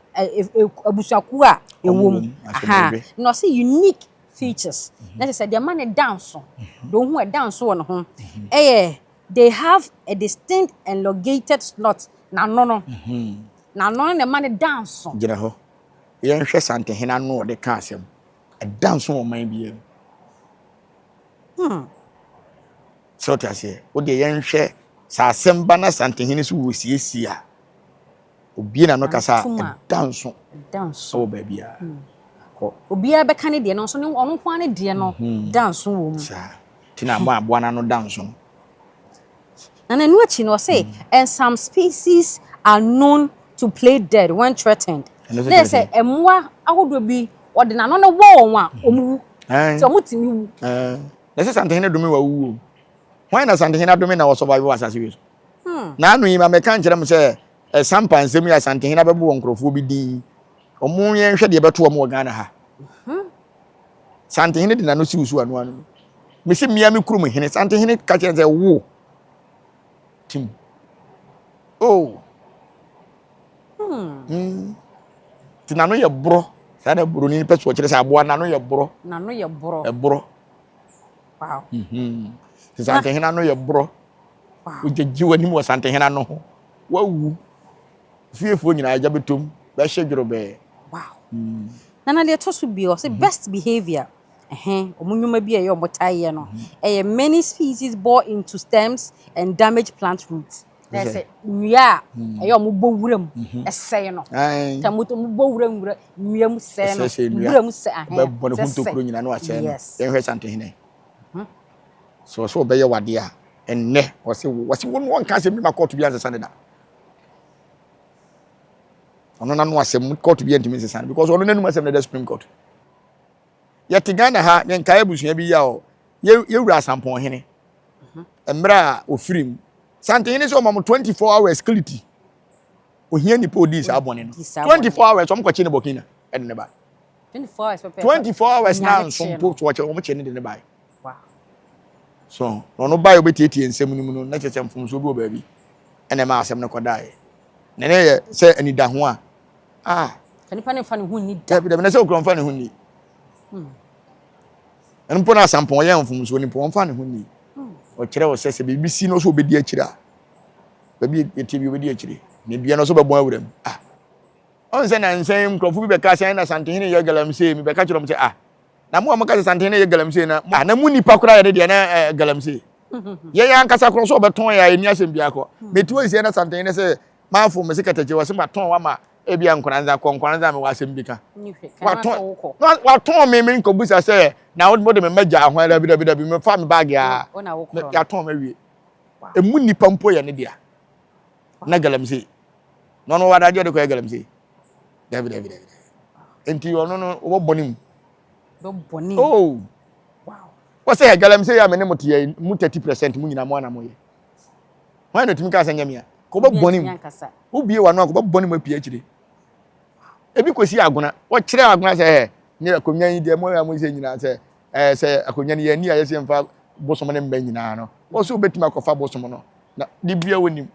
abusuakuo a ɛwɔ mu. Aha. Na ɔse unique features, na kyerɛ sɛ deɛ ɛma no da nso, deɛ ohu ɛda nso wɔ ne ho, ɛyɛ they have a distinct elongated snout, n'ano no, n'ano no na ɛma no da nso. Gyina hɔ. Yɛnhwɛ Santehene ano a ɔde ka asɛm. Ɛda nso wɔ ɔman biara mu. Sɛ wote aseɛ, wo deɛ yɛnhwɛ sɛ asɛm ba na Santehene so wɔ siesie a, obie n'ano kasa a, ɛda nso wɔ baabiara. Kɔ. Obiara bɛka ne deɛ no nso, ɔno nko ara ne deɛ no da nso wɔ mu. Saa. Nti na aboa aboa no ano da nso no. Na n'ano akyi no, ɔse, and some species are known to play dead when threatened. Na yɛ sɛ mmoa ahodoɔ bi, ɔde n'ano no wɔ wɔn a, wɔn wu. Sɛ wɔn tumi wu. Na sɛ Santehene dome wɔ awuo. Hwan na Santehene adome na ɔsurvive wɔ asase wei so? Na ano yi ma mɛka nkyerɛ mo sɛ ɛsampa nsɛm yi Asantehene abɛbɔ wɔ nkurɔfoɔ bi din. Wɔn yɛnhwɛ deɛ ɛbɛto wɔn wɔ Ghana ha. Santehene de n'ano si wo so ano ano. Mesi mmea me kurom hene. Santehene ka kyerɛ sɛ wo tim. Oh. Hmm. Ti n'ano yɛ borɔ. Saa na buroni pɛ so ɔkyerɛ sɛ aboa n'ano yɛ borɔ. N'ano yɛ borɔ. Ɛborɔ. Wow. Mhm. Ti Santehene ano yɛ borɔ. Wogyegye w'anim wɔ Santehene ano ho. Wawu. Fiefoɔ nyinaa agya bɛtom bɛhye dworobɛɛ. Wow. Nana deɛ ɛtɔ so bio ɔsɛ mhm. best behavior. Ɛhɛn, wɔn nnwuma bi a ɛyɛ wɔn taa yɛ no mhm. ɛyɛ many species bore into stems and damage plant roots. Na ɛsɛ nnua a mhm. ɛyɛ wɔn bɔ wura mu ɛsɛe no. Tɛmo wɔn bɔ wura nwura nnua mu sɛe no. Wura mu sɛ ahɛn. Bɛbɔ ne ho ntokuro nyinaa no asɛe no. Yɛnhwɛ Santehene. Sɛ ɔsɛ ɔbɛyɛ wadeɛ a ɛnnɛ ɔsɛ wɔsi wɔn wɔn nka asɛm bi ma kɔɔto bi ansesa ne da. Ɔno n'ano asɛm kɔɔto bi ntumi nsesa no because ɔno n'anum asɛm na ɛda supreme court. Yɛte Ghana ha ne nkae abusua bi yɛ ɔ yɛwura Asampɔn hene mmerɛ a ofiri mu Santehene sɛ ɔma mo 24 hours security ohia nipa odii saa bɔne no 24 hours ɔmo kɔkye ne Burkina ɛde ne ba 24 hours na nso mpo so ɔkyɛ ɔmo kye ne de ne ba so na ɔno baeɛ ɔbɛtietie nsɛm no mu no na kyerɛ sɛ mfomsoɔ bi wɔ baabi ɛna ɛma asɛm no kɔdaeɛ na ne yɛ sɛ anidaho a ah nipa ne nfa ne ho nni da dabi dabi na sɛ okura nfa ne ho nni hmm. ɛno mpo na asampɔn ɔyɛ mfomsoɔ nipa ɔnfa ne ho nni hmm. ɔkyerɛ wɔ sɛ sɛ biribi si no so ɔbɛdi akyire a baabi yɛtie bi ɔbɛdi akyire na dua no so bɛbɔn awura mu ah ɔn sɛ nansa nkurɔfo bi bɛka sɛ na santehene yɛ galamsey mi bɛka kyerɛ wɔn sɛ ah Na mo a moka sɛ Santene yɛ galamsey na ah, na mu nipa koraa yɛ ne deɛ na eh, galamsey. Yɛn yɛn ankasa korɔ so ɔbɛtɔn yɛ a ɛni asɛm biara kɔ. Meti hɔ nsia na Santene sɛ maafo me se katakye wɔ se matɔn wama ebi a nkoranza kɔ nkoranza me wɔ asɛm bi ka. Watɔn na watɔn me me nkɔbusa sɛ na wo de me mɛgya ho dabi dabi dabi me fa me baage a yɛatɔn me awie. Emu nipa mpo yɛ ne dea na galamsey. Na ɔno wadagye ɔde kɔyɛ galamsey. Dabi dabi dabi. Nti ɔno no wɔbɔ ne mu. Bɛbɔ ne mu. Oh. Wow. Wɔsɛ yɛ galamsey a me ne mo te yɛ mu 30% mu nyinaa mo ana mo yɛ. Wɔn na tumi ka sɛ nyɛ mea. Kɔ bɛbɔ ne mu. Wobie w'ano a kɔ bɛbɔ ne mu apue akyire. Ebi kɔsi agona. Wɔkyerɛ agona sɛ ɛ ne akonnwa yi deɛ mo a mo sɛ nyinaa sɛ ɛɛ sɛ akonnwa no yɛ ani a yɛsɛ mfa bosom ne mba nyinaa no. Wɔsɛ wobɛtumi akɔfa bosom no na de bia wɔnim.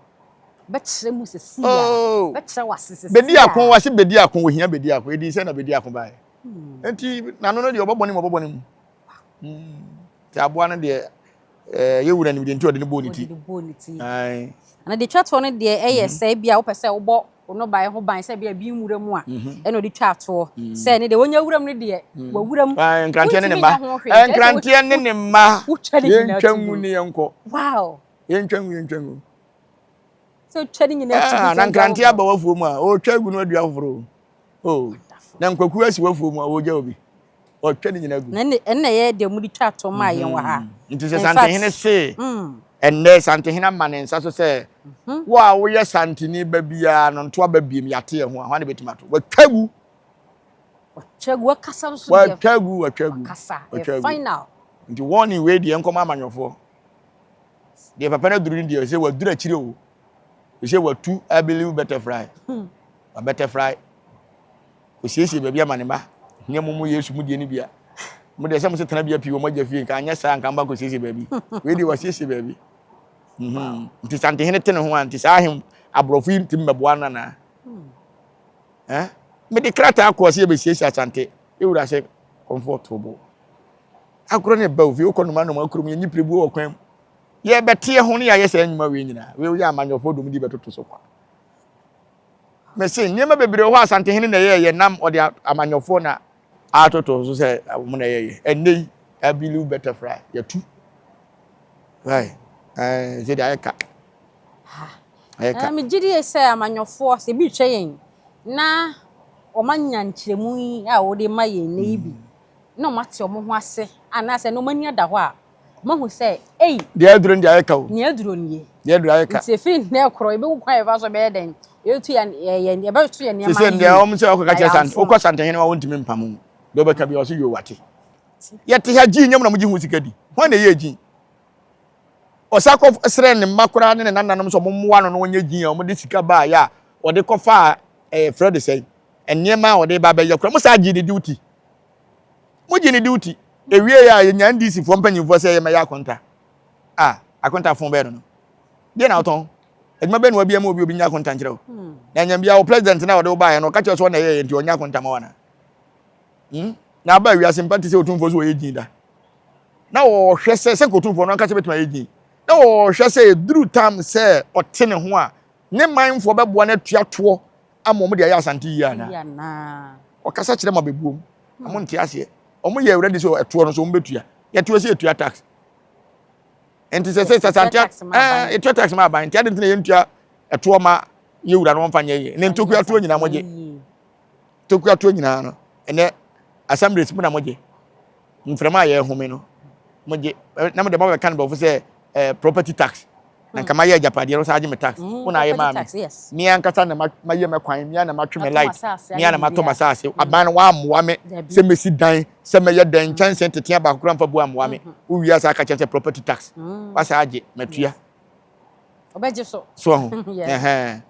Bɛkyerɛ mu sisi a. Oh. Bɛkyerɛ wase sisi a. Bedi ako wase bedi ako ohia bedi ako edi sɛ na bedi ako bae. Hmm. Enti n'ano no deɛ ɔbɛbɔ ne mu ɔbɛbɔ ne mu. Hmm. Ti aboa no deɛ ɛɛ eh, yɛwura nim deɛ nti ɔde ne bɔɔ ne ti. Ɔde ne bɔɔ ne ti. Ayi. Na deɛ twa toɔ no deɛ ɛyɛ mhm. sɛ ebi a wopɛ sɛ wobɔ wo nnɔbaeɛ ho ban sɛ ebi a ebi nwura mu a mhm. ɛna ɔde twa toɔ mhm. sɛ ne deɛ wɔnya wura mu no deɛ wɔwura mu. Nkranteɛ ne ne mma. Nkranteɛ ne ne mma. Yɛntwa ngu ne yɛnkɔ. Wow. Yɛntwa ngu yɛntwa ngu. Sɛ otwa ne nyinaa ti ah, na nkrante aba w'afuo mu a ɔretwa agu no adua foforɔ o oh, na nkwaku asi w'afuo mu a ɔregya obi ɔtwa ne nyinaa gu. Na ɛnna ɛyɛ deɛ wɔde twa ato maa yɛn wɔ ha. Mm-hmm. Nti sɛ Santehene se mm. ɛnnɛ Santehene ama ne nsa so sɛ mm-hmm. wo a woyɛ Santene ba biara no nto aba biem yɛate yɛn ho a hwan na bɛtumi ato watwa gu. Watwa gu wakasa nso deɛ. Watwa gu watwa gu. Wakasa ɛyɛ final. Nti warning wei deɛ nkɔmɔ amanyɔfoɔ. Deɛ papa no aduru no deɛ sɛ waduru akyire o sɛ watu I believe butterfly hmm. wa butterfly osiesie baabi ama ne ma nyɛ mo mo yesu mu deɛ no bia mo deɛ sɛ mo sɛ tena bia pii wɔ mo agya fie nka anyɛ saa nka mba kɔsiesie baabi wei deɛ wasiesie baabi mhm. nti santehene te ne ho a nti saa ahem aborɔfo yi ntumi mmɛboa no anaa hmm. eh? mede krataa kɔɔ sɛ yɛbɛsiesie asante ɛwura sɛ kɔmfoɔ tobo Agorɔ ne ba ofie wokɔ noma noma kurom yɛnyi pirebuo wɔ kwan mu yɛbɛteɛ ho ne yɛayɛ saa nnwuma wei nyinaa wei woyɛ amanyɔfoɔ dom di bɛtoto so kwa mese nneɛma bebree wɔ hɔ asantehene na ɛyɛɛyɛ nam ɔde amanyɔfoɔ na atoto so sɛ wɔn na ɛyɛyɛ ɛnnɛ yi abilu butterfly yɛtu right ɛɛ sɛ deɛ ayɛ ka ayɛ ka megye die sɛ amanyɔfoɔ sɛ ebi retwa yɛn na wɔn anya nkyerɛmu yi a wɔde ma yɛn nnɛ yi bi na wɔate wɔn ho ase anaasɛ na wɔn ani ada hɔ a, wɔahu sɛ, ei. Deɛ aduro no deɛ ayɛ ka o. Nea aduro nie. Deɛ aduro ayɛ ka. Nti efiri nnɛ korɔ yɛbɛhu kwan a yɛbɛfa so bɛyɛ dɛn yɛtu yɛn yɛn yɛbɛto yɛn nneɛma yie. Sɛ deɛ wɔn sɛ ɔkɔ kakyɛ sante wokɔ santehene wa wɔntumi mpam wo deɛ ɔbɛka bi ɔsɛ yoo wate. Yɛte ha gyi nyɛ mu na mo gye ho sika di hwan na ɛyɛ gyi. Ɔsan kɔ srɛɛ ne mma koraa ne ne nananom sɛ wɔmmoa no na ɔnyɛ gyin a wɔde sika baeɛ a wɔde kɔfaa ɛɛ frɛ de sɛn nneɛma a wɔde ba bɛyɛ koraa. Mo saa gyee ne duty. Mo gye ne duty. Ewie a yɛnya NDC foɔ mpanyinfoɔ sɛ yɛmɛyɛ akonta. A akonta fon bɛyɛ no no. Deɛ na wotɔn? Adwuma bɛn na wabia ma obi obi nya akonta nkyerɛ wo? Na ɛnyɛ bia wo president na wɔde wo baeɛ no ɔka kyerɛ sɛ ɔna ɛyɛ nti ɔnya akonta ma wo anaa? Hmm? Na aba wiase mpa te sɛ otumfoɔ so wɔyɛ gyin da. Na wɔhwɛ sɛ sɛ nka otumfoɔ no ankasa bɛtumi ayɛ gyin. Na wɔhwɛ sɛ ɛduru tam sɛ ɔte ne ho a ne manfoɔ bɛboa no atua toɔ ama wɔn de ayɛ Asante yie anaa? Ɔkasa kyerɛ ma bɛbuom. Wɔn nte aseɛ. Wɔn yɛ ready sɛ ɛtoɔ no so wɔn bɛtua. Yɛtoɔ sɛ yɛtua tax. Nti sɛ sɛ Asante ɛɛ yɛtua tax ma aban. Nti adi nti na yɛntua ɛtoɔ ma yɛwura no wɔmfa nyɛ yie. Ne ntokua toɔ nyinaa mogye. Tokua toɔ nyinaa no ɛnɛ assemblies mu na mogye. Mframa a yɛhome no mogye. Na mo de mo bɛka no bɔfo sɛ eh, property tax. Na nka mayɛ agyapadeɛ no saa agye me tax. Wo na ayɛ maa me. Me ankasa na mayɛ me kwan, me na matwe me light, me na matɔ m'asase. Aban no wammoa me sɛ mɛsi dan, sɛ mɛyɛ dɛn, nkyɛnsee tetea baako koraa mfa bu ammoa me. Wowie a saa ka kyerɛ sɛ property tax. Wasa agye, matua. Ɔbɛgye so. So ho. Ɛhɛn.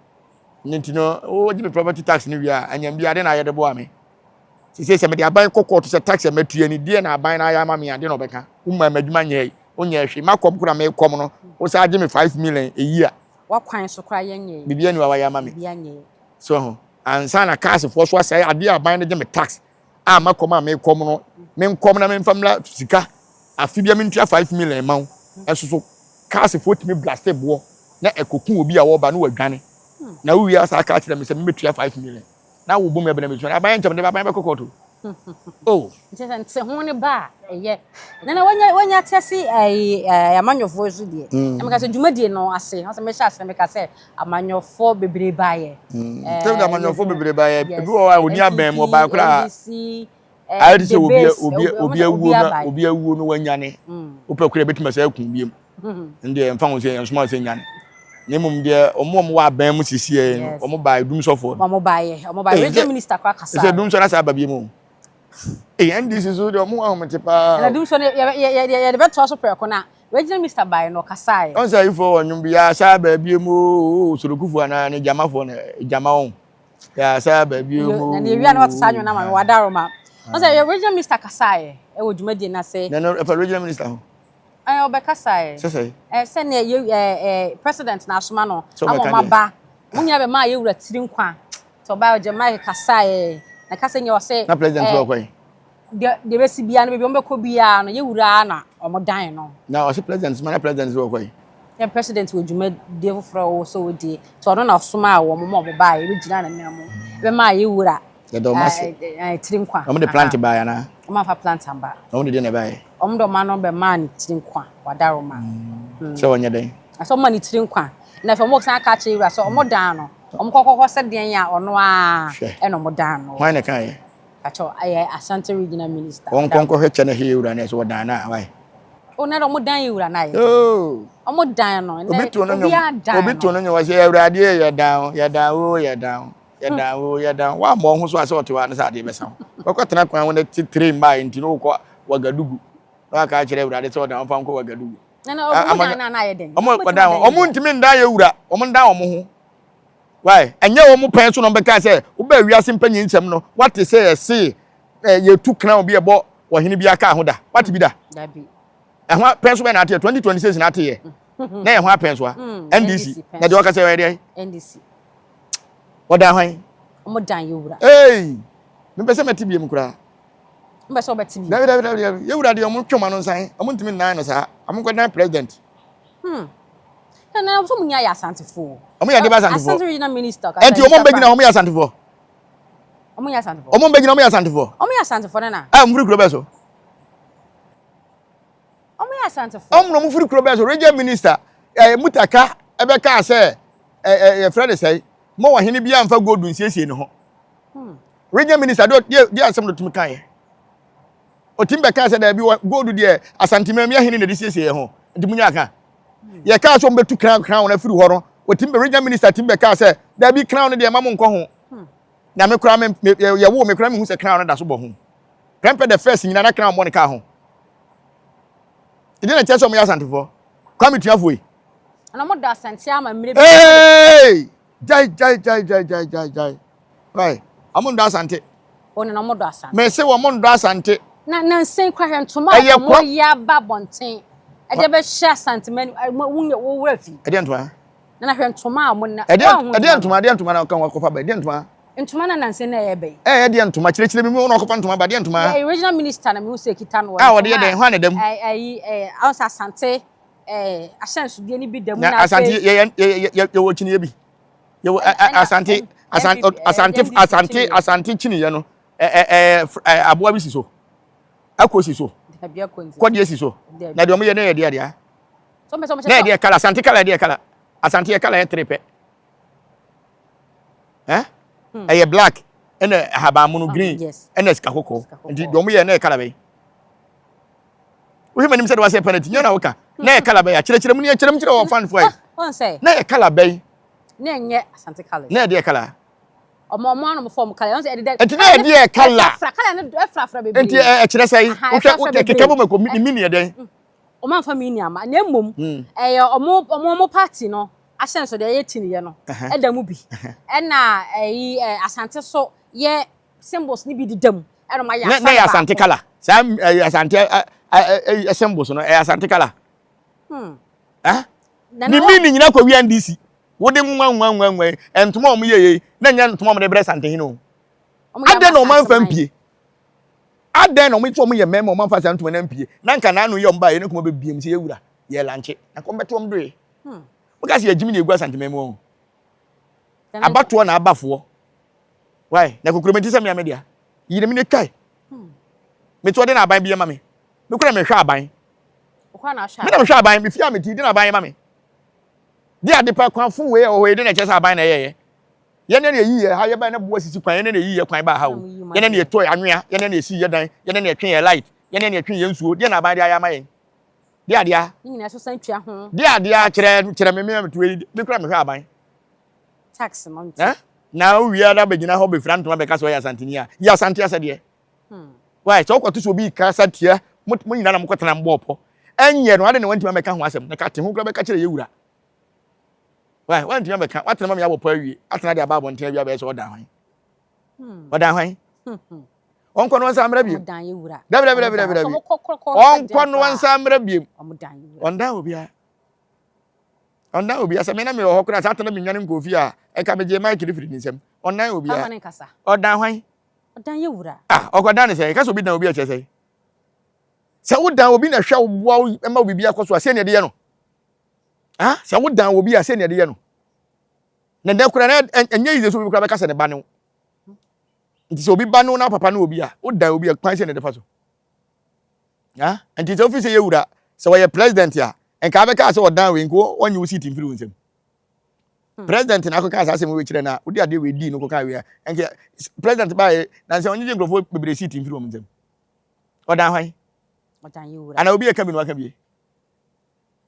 Ne nti no, wogye me property tax no wie a, anyam bi ade na ayɛ de boa me. Sese sɛ mede aban kɔ kɔɔto sɛ tax a matua ni, deɛ na aban no ayɛ ama me a, deɛ na ɔbɛka. Woma m'adwuma nyɛe, wonyɛɛ hwee. Makɔm koraa mekɔm no, wo saa gye me 5 million eyi a. Wakwan so koraa yɛnyɛe. Biribi ani wa wayɛ ama me. Biribi anyɛe. So ho. Ansa na cars-foɔ so asɛe adeɛ a aban no gye me tax a makɔm a mekɔm no, menkɔm na memfa mmra sika. Afe bia mentua 5 million ma wo. Ɛso so cars-foɔ tumi blast boɔ na ɛkɔku obi a wɔba na wadwane. Na wowie a saa ka kyerɛ me sɛ mebɛtua 5 million. Na wo bom ɛbɛn bɛtua. Aban nkyɛm de aban bɛkɔ kɔɔto. Oh. Nti sɛ nte ho ne ba a ɛyɛ. Na na wanya wanya te ase ɛyi ɛɛ amanyɔfoɔ so deɛ. Na meka sɛ dwumadie no ase. Ɔsɛ mehyɛ ase na meka sɛ amanyɔfoɔ bebree baayɛ. Sɛ de amanyɔfoɔ bebree baayɛ. Ebi wɔ hɔ a oni abɛn mu ɔbaa koraa. Ayɛ te sɛ obi obi obi awuo na obi awuo no wanyane. Wopɛ koraa ebetumi sɛ ɛkun biem. Ndeɛ mfa ho sɛ yɛn soma sɛ nyane. Na mmom deɛ wɔn a wɔwɔ abɛn mu sisi yɛ no wɔn baa edum sɔfoɔ no. Wɔn baayɛ wɔn baayɛ region minister koraa kasa. Sɛ edum sɔ na saa aba biem o. Ee NDC so deɛ wɔn ahomete paa. Ɛna dum sɔ no yɛ yɛ yɛ yɛde bɛtoa so prɛko na regional minister baayɛ no ɔkasaeɛ. Wɔn sɛ ayifoɔ wɔ nnwom bi yɛ asa aba biem o sorokufoɔ anaa ne gyamafoɔ na gyama wɔn. Yɛ asa aba biem o. Na ne ewia na wɔte saa nnwom na ma me wadaroma. Wɔn sɛ yɛ regional minister kasaeɛ ɛwɔ dwumadie no ase. Na no ɛfa regional minister ho. Ɛɛ ɔbɛkasaeɛ. Sɛ sɛ. Ɛɛ sɛnea yɛ ɛɛ ɛɛ president na asoma no ama wɔn aba. Wɔn nyinaa bɛmaa yɛ wura tiri nkwa. Nti ɔbaa ɔgye mic kasaeɛ. Na kasa nyɛ ɔsɛ. Na president wɔ kwan. Deɛ deɛ bɛsi biara no baabi wɔn bɛkɔ biara no yɛ wura na wɔn dan no. Na ɔsɛ president soma na president wɔ kwan. Yɛ president wɔ dwumadie foforɔ a ɔwɔ sɛ ɔdie. Nti ɔno na ɔsomaa wɔn ma wɔn baeɛ bɛgyina n'anan mu bɛmaa yɛ wura. Yɛda wɔn ase. Tiri nkwa. Wɔn de plant baeɛ anaa? Wɔn amfa plant amba. Na wɔn de deɛ na ɛbaeɛ? Wɔn de wɔn ano bɛmaa ne tiri nkwa, wadaroma. Sɛ wɔnyɛ dɛn? Sɛ wɔma ne tiri nkwa. Na afei wɔn san ka kyerɛ wura sɛ wɔn dan no, wɔn kɔkɔkɔ sɛ deɛn a ɔno ara ɛna wɔn dan no. Hwan na ɛkaeɛ? Pakyɛ ɛyɛ Ashanti Regional Minister. Wɔn nkɔ nkɔhwɛ kyɛ na ɛhɛ wura no ɛsɛ wɔdan no a why? O na wɔn dan yɛ wura no ayɛ. Oh. Wɔn dan no. Obi to no nnwom. Obi to no nnwom wɔsɛ Awurade yɛ dan yɛ dan o yɛ dan yɛdan o yɛdan woammɔ wo ho so a sɛ ɔte hɔ a ne sɛ adeɛ bɛsa wo wɔkɔtena kwan ho na te train baa nti no wokɔ Wagadugu na waka akyerɛ awurade sɛ ɔdan wɔmfa nkɔ Wagadugu ɔmo ɔmo ntumi ndan yɛ wura ɔmo ndan ɔmo ho why ɛnyɛ wɔn pɛn so na ɔmo bɛka sɛ wobɛ wiase mpanyin nsɛm no wate sɛ yɛse yɛtu kran obi ɛbɔ ɔhene bi aka ho da wate bi da ɛho pɛn so bɛn na ate yɛ 2026 na ate yɛ na ɛho apɛn so a NDC na deɛ ɔka sɛ ɔyɛ deɛ NDC Wɔdan hwan? Wɔn dan yɛ wura. Ee, mepɛ sɛ mɛte biem koraa. Mepɛ sɛ ɔbɛte biem. Dabi dabi dabi dabi. Yɛ wura deɛ wɔn twɛm ano nsan. Wɔn ntumi nnan no saa. Wɔn nkɔ dan president. Hmm. Na na wɔn nyinaa yɛ asantefoɔ. Wɔn yɛ adeɛ asantefoɔ. Asante regional minister. Ɛnti wɔn bɛ gyina wɔn yɛ asantefoɔ. Wɔn yɛ asantefoɔ. Wɔn bɛ gyina wɔn yɛ asantefoɔ. Wɔn yɛ asantefoɔ nana. Ɛ wɔn firi kuro bɛɛ so. Wɔn yɛ asantefoɔ. Wɔn na wɔn firi kuro bɛɛ so. Regional minister ɛɛ Mutaka ɛbɛka sɛ ɛɛ yɛfrɛ ne sɛn mo ɔhene bi amfa gold nsiesie ne ho. Regional minister deɛ deɛ deɛ asɛm no tumi kan yɛ. Otimi bɛka sɛ daabi wɔ gold deɛ asantemam yɛ hene na de siesie yɛ ho. Nti mo nya aka. Yɛ kaa sɛ wɔn bɛtu crown crown no afiri hɔ no. Otimi bɛ regional minister timi bɛka sɛ daabi crown no deɛ ma mo nkɔ ho. Na me koraa me yɛ wo me koraa me hu sɛ crown no da so bɔ ho. Prɛmpɛ the first nyina na crown bɔ ne kaa ho. Ɛdeɛ na kyerɛ sɛ wɔn yɛ asantefoɔ. Kwame Tuafoɔ yi. Ɛna ɔmo dɔ Asante ama mmerɛ bi. Hey! Gyae gyae gyae gyae gyae gyae gyae. Why? Ɔmo ndɔ Asante. Wɔn na ɔmo dɔ Asante. Mese wɔn ndɔ Asante. Na nansa yi koraa hwɛ ntoma a Ɛyɛ ɔmo kwa. yɛ aba abɔnten ɛde bɛhyɛ Asante man wo wo werɛ fi. Ɛdeɛ ntoma? Nana hwɛ ntoma a ɔmo na. Ɛdeɛ Woanhu ɛdeɛ ntoma no? ntoma ɛdeɛ ntoma na ɔka ho akɔfa ba ɛdeɛ ntoma? Ntoma na nansa yi na ɛyɛ bɛn? Ɛɛ ɛdeɛ ntoma kyerɛkyerɛ mi mu na ɔkɔfa ntoma ba ɛdeɛ ntoma? Yɛ regional minister na mehu sɛ ekita no wɔ A ɔde yɛ ntoma dɛn hwan na ɛda mu? a ɛyi ɛɛ ahun sɛ Asante ɛɛ ahyɛnsodeɛ no bi da mu Na na Asante afei. yɛ yɛ yɛ yɛwɔ kyiniiɛ bi. Yɛwɔ ɛ ɛ Asante Asante Asante Asante Asante kyiniiɛ no ɛ ɛ ɛ aboa bi si so. Ako si so. Kɔdeɛ si so. Na deɛ wɔn yɛ no yɛ deɛ deɛ. Na yɛ deɛ kala Asante kala yɛ deɛ kala. Asante yɛ kala yɛ tere pɛ. Ɛ hmm. ɛyɛ black ɛna ahabanmono ah, green ɛna sika kɔkɔɔ. Nti deɛ wɔn yɛ no yɛ kala bɛyi. Wohwɛ m'anim sɛ de wasɛ penalty nyɛ na woka. Na yɛ kala bɛyi akyerɛkyerɛ mu ne yɛkyerɛ mu kyerɛ wɔ fanfoɔ yi. Na yɛ kala bɛyi. Na ɛnyɛ Asante kala. Na yɛ deɛ kala. Ɔmo ɔmo ano fɔm kala. Ɔmo sɛ ɛdeda. Nti na yɛ deɛ kala. Ɛfrafra kala no ɛfrafra bebree. Nti ɛkyerɛ sɛ wohwɛ wohwɛ keka bɔ mako ne mini yɛ dɛn. Ɔmo anfa mini ama na mmom ɛyɛ ɔmo ɔmo ɔmo party no ahyɛnsodeɛ ɛyɛ kyiniiɛ no ɛda mu bi ɛna ɛyi ɛ Asante so yɛ symbols no bi deda mu ɛna ɔmo ayɛ Na afa na no yɛ Asante baako. kala saa ɛyɛ Asante ɛ ɛ ɛ symbols no ɛyɛ Asante kala. Eh? Nana Ne mini nyina kɔ wia NDC. Wode nwa nwa nwa nwa yi ntoma a wɔn yɛ yɛ na nyɛ ntoma a wɔde brɛ Santehene o. Adɛn na wɔn amfa mpie? Adɛn na wɔn sɛ wɔn yɛ mmarima wɔn amfa saa ntoma no ampie? Na nka n'ano yɛ wɔn ba yɛ ne kɔn bɛbie mu sɛ yɛwura yɛ lankye na kɔn bɛto wɔn doe. Woka sɛ yɛgyimi na egu Asanteman mu wɔn. Abatoɔ na abafoɔ. Why? Na kokuromenti sɛ mmea me dea. Yiri me ne twae. Mete ɔde na aban bi yɛ ma me. Me kura mehwɛ aban. Me na mehwɛ aban, me fie a mete di na aban yɛ ma me. De ade pa kwan fo wei a ɛwɔ hɔ yi de na ɛkyerɛ sɛ aban na ɛyɛyɛ. Yɛn na yɛyi yɛ ha yɛbae na boa sisi kwan, yɛn na yɛyi yɛ kwan baa ha o. Yɛn na yɛtɔ anwea, yɛn na yɛsi yɛ dan, yɛn na yɛtwe yɛ light, yɛn na yɛtwe yɛ nsuo. Deɛ na aban de ayɛ ama yɛn? De adeɛ a? De adeɛ a kyerɛ kyerɛ me me a mete wei me kura mehwɛ aban. Tax no nti. Eh? Na wowie na bɛgyina hɔ bɛfira ntoma bɛka sɛ ɔyɛ asanteni a, yɛ asante asɛdeɛ. Why? Sɛ wokɔto sɛ obi kasa tia mo mo nyinaa na mokɔtena mbɔɔ pɔ. Ɛnyɛ no, adɛn na wantumi amɛka ho asɛm? Na ka te ho koraa bɛka kyerɛ yɛ wura. Why? Wantumi amɛka. Watena ma me abɔ pɔ awie. Atena de aba abɔnten awie abɛyɛ sɛ ɔdan hwan? Ɔdan hwan? Ɔnkɔ no nsa mmra biem. Dabi dabi dabi dabi dabi. Ɔnkɔ no nsa mmra biem. Ɔndan obiara. Ɔndan obiara. Sɛ me na mewɔ hɔ koraa saa atena me nwane nkɔ fie a, ɛka megye mic no firi ne nsam. Ɔndan obiara. Ɔdan hwan? Ɔdan yɛ wura. Ah, ɔkɔdan ne sɛn? Ɛka sɛ obi dan obi a ɛkyerɛ sɛn? Sɛ wodan obi na ɛhwɛ wo boa wo ma wo biribi akɔ so a, sɛn na ɛde yɛ no? Ah, sɛ wodan obi a, sɛn na ɛde yɛ no? Na dɛ koraa na ɛnyɛ yize sɛ obi koraa bɛka sɛ ne ba ne wo. Nti sɛ obi ba ne wo na papa ne obi a, wodan obi a, kwan sɛn na ɛde fa so? Ah, nti sɛ wofi sɛ yɛ wura, sɛ wɔyɛ president a, nka abɛka sɛ ɔdan wei, nka wɔnye wo seat mfiri wo nsam. President na akɔka saa asɛm wei kyerɛ no a, wode adeɛ wei dii no kɔka wei a, ɛnka president baeɛ na sɛ ɔnyegye nkurɔfoɔ bebree seat mfiri wɔn nsam. Ɔdan hwan? Ana obi ɛka bi na waka bie?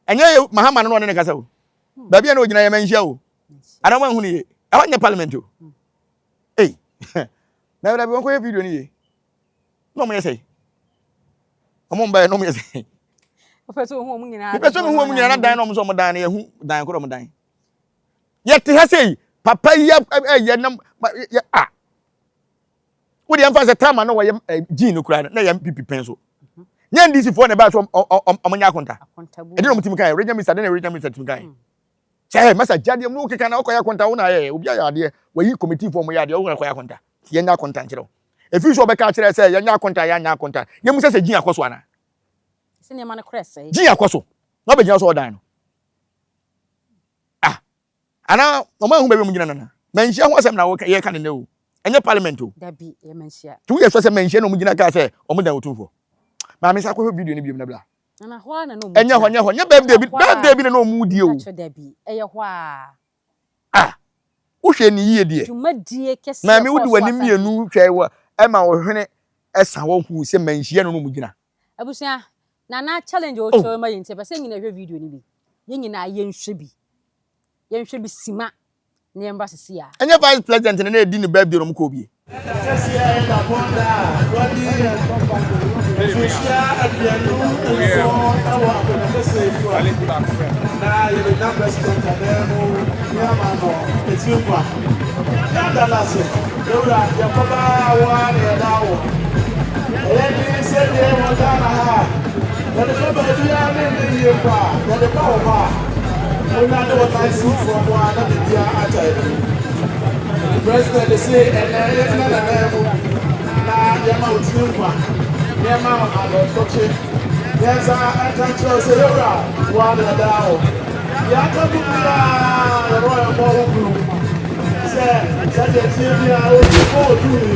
Ɛnyɛ yɛ Mahama no na ɔne ne kasa o. Hmm. Baabi a na ogyina yɛ manhyia o. Ana wɔn ahunu yie. Ɛhɔ nyɛ parliament o. Hmm. Ei, na ɛbɛrɛ bi wɔn kɔyɛ video no yie. Na wɔn yɛ sɛ, wɔn mba yɛ na wɔn yɛ sɛ. Wopɛ sɛ ohu wɔn nyinaa. Mepɛ sɛ mehu wɔn nyinaa na dan na wɔn nso wɔn dan no yɛhu dan korɔ wɔn dan. Yɛte ha sei papa yi ɛyɛ nam yɛ a. Wode yɛmfa sɛ tama na wɔyɛ gyin no koraa no na yɛ mpp pɛn so. Mhm. Nyɛ NDC foɔ na ɛbaa so wɔn nyɛ akonta. Ɛde na wɔn tumi kan yɛ regional minister de na regional minister tumi kan yɛ. Sɛ ɛ masa gya deɛ mu keka na ɔkɔyɛ akonta wo na ayɛ obi ayɛ adeɛ wɔyi committee foɔ wɔn yɛ adeɛ wɔn kɔyɛ akonta yɛnyɛ akonta nkyerɛ wo. Efi so ɔbɛka akyerɛ sɛ yɛnyɛ akonta yɛanyɛ akonta yɛmu sɛ sɛ gyin akɔ so anaa. Sɛ nneɛma no korɛ sɛe. Gye akɔ so na ɔbɛgyina so ɔdan no. Ah, anaa ɔma ehu baabi a wɔn gyina nana. Manhyia ho asɛm na wɔka yɛka ne nɛ o. Ɛnyɛ parliament o. Dabi, ɛyɛ manhyia. Nti woyɛ sure sɛ manhyia na wɔn gyina kaa sɛ wɔn dan otumfoɔ. Maame sa kɔhwɛ video no biom na bla. Nana hɔ ara na na wɔn gyina. Ɛnyɛ hɔ, ɛnyɛ hɔ, nyɛ birthday bi, birthday bi na na wɔn di o. Mpakyɛ dabi, ɛyɛ hɔ ara. Ah, wohwɛ ne yie deɛ. Dwumadie kɛseɛ Maame kɔɔ wode so w'ani Asante. mmienu hwɛ wɔ ɛma wo hwene ɛsa hɔ hu sɛ manhyia no na wɔn gyina. Abusua, Nana challenge a ɔkyerɛ ma yɛn nti, yɛpɛ sɛ yɛn nyinaa hwɛ video no bi. Yɛn nyinaa yɛnhwɛ bi. Yɛnhwɛ bi sima na yɛmmra sisi a. Ɛnyɛ vice president na na edi ne birthday na ɔmo kɔɔ bie. Kɛseɛ dapɔn da a wadi mfirihyia 27 wɔ akonnwa kɛseɛ yi so a. Na yɛbɛgyina President anan mu ne ama no etiri nkwa. Yɛada no ase, Yɛwura, yɛkɔba a wo ara na yɛda wo. Ɛyɛ den sɛ deɛ wɔ Ghana ha a, yɛde fa baabiara ne nyɛ yie mpo a, yɛde ba wo hɔ a, wonya de wo nan si fam a na biribiara agyae mu. President se ɛnnɛ yɛgyina n'anan mu na yɛma wo tiri nkwa, na yɛma wo awerɛkyekye. Yɛnsa nka nkyerɛ wo sɛ yɛwura, wo ara na yɛda wo. Deɛ aka mu biara yɛne wo yɛmmɔ wo kunu sɛ sɛdeɛ ɛteɛ biara ɔtumfoɔ wɔ tumi.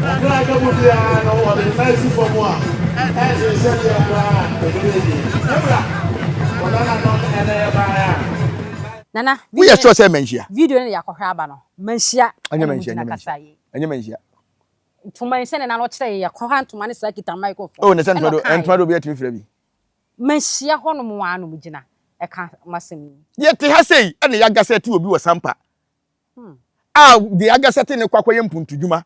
Kakra a aka mu biara no wɔde ne nan si fam a ɛnsen sɛdeɛ koraa a ɛbɛyɛ yie. Yɛwura, wo nananom ɛnɛ yɛbaeɛ a. Nana, Woyɛ sure sɛ manhyia? Video no na yɛakɔhwɛ aba no. Manhyia. Ɛnyɛ Ɛna manhyia, mogyina ɛnyɛ kasa manhyia. yi. Ɛnyɛ manhyia. Ntoma yi sɛnea n'ano kyerɛ yɛ, yɛkɔha ntoma ne saa kita microphone. Oh, na sɛ Ɛna ntoma do, ɔkaeɛ. ntoma do obi atumi fira bi. Manhyia hɔnom ara na mogyina ɛka m'asɛm yi. Yɛte ha sei ɛna yɛagasɛte obi wɔ Sampa a deɛ yɛagasɛte no kɔ akɔyɛ mpuntudwuma.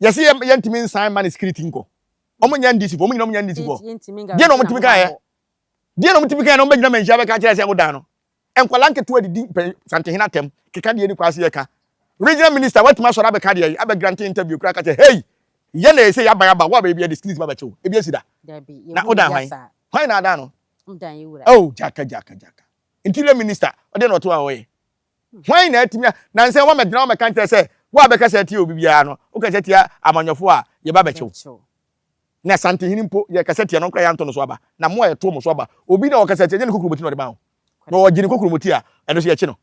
Yɛse yɛ yɛntumi nsan ma ne security nkɔ. Wɔn nyɛ NDC foɔ, wɔn nyinaa wɔn nyɛ NDC foɔ. Yɛntumi Deɛ na wɔn tumi kaeɛ? Deɛ na wɔn tumi kaeɛ na wɔn bɛgyina manhyia bɛka kyerɛ sɛ wodan no. Nkwadaa nketewa didi mpɛ Santehene atɛm keka deɛ ni kwaa se yɛka. Regional minister watumi asɔre abɛka deɛ yi abɛ grante interview koraa ka kyɛ hey yɛ na ɛsɛ yaban aba wo abɛyɛ bi yɛde skills ba bɛkye wo ebi asi da. Na wodan hwan? Hwan na adan no? Oh jaka jaka jaka. Interior minister ɔdeɛ na ɔte hɔ a ɔyɛ. Hwan na atumi a nansɛ wɔn mɛgyina wɔn mɛka nkyerɛ sɛ wo a bɛkasa atia obi biara no wokasa tia amanyɔfoɔ a yɛba bɛkye wo. Na Asantehene mpo yɛkasa tia no koraa yɛanto no so aba. Na mo a yɛtoo mo so aba, obi na ɔkasa tia, ɛnyɛ ne kokuroboti na ɔde ma wo. Na ɔgye ne kokuroboti a, ɛno nso yɛkye no.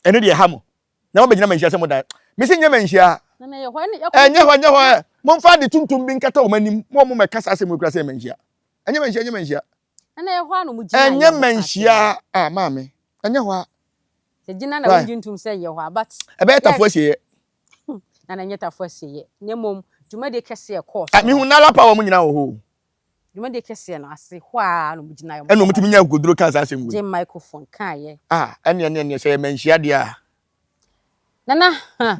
Ɛno deɛ ɛha mo. Na mobɛgyina manhyia sɛ modan. Mese nyɛ manhyia. Ɛnyɛ hɔ, ɛnyɛ hɔ. Momfa ade tuntum bi nkata wɔn anim. Mo a mommɛka saa asɛm wei koraa sɛ ɛyɛ manhyia. Ɛnyɛ manhyia, ɛnyɛ manhyia. Ɛnyɛ manhyia a, maame. Ɛnyɛ hɔ a. Why? Ɛbɛyɛ tafo asieɛ. Na na ɛnyɛ tafo asieɛ, na mmom dwumadie kɛseɛ ɛkɔɔ Ah, so mehu no. Nala Power wɔn nyinaa wɔ hɔ o. Dwumadie kɛseɛ no ase hɔ ara na wɔgyinaeɛ, Ɛna wɔkɔɔ wɔtumi nyaa akokoduro kaa saa asɛm wei. gye microphone kaeɛ. Ah, ɛneɛ ɛneɛ ɛneɛ sɛ ɛyɛ manhyia deɛ a. Nana, huh,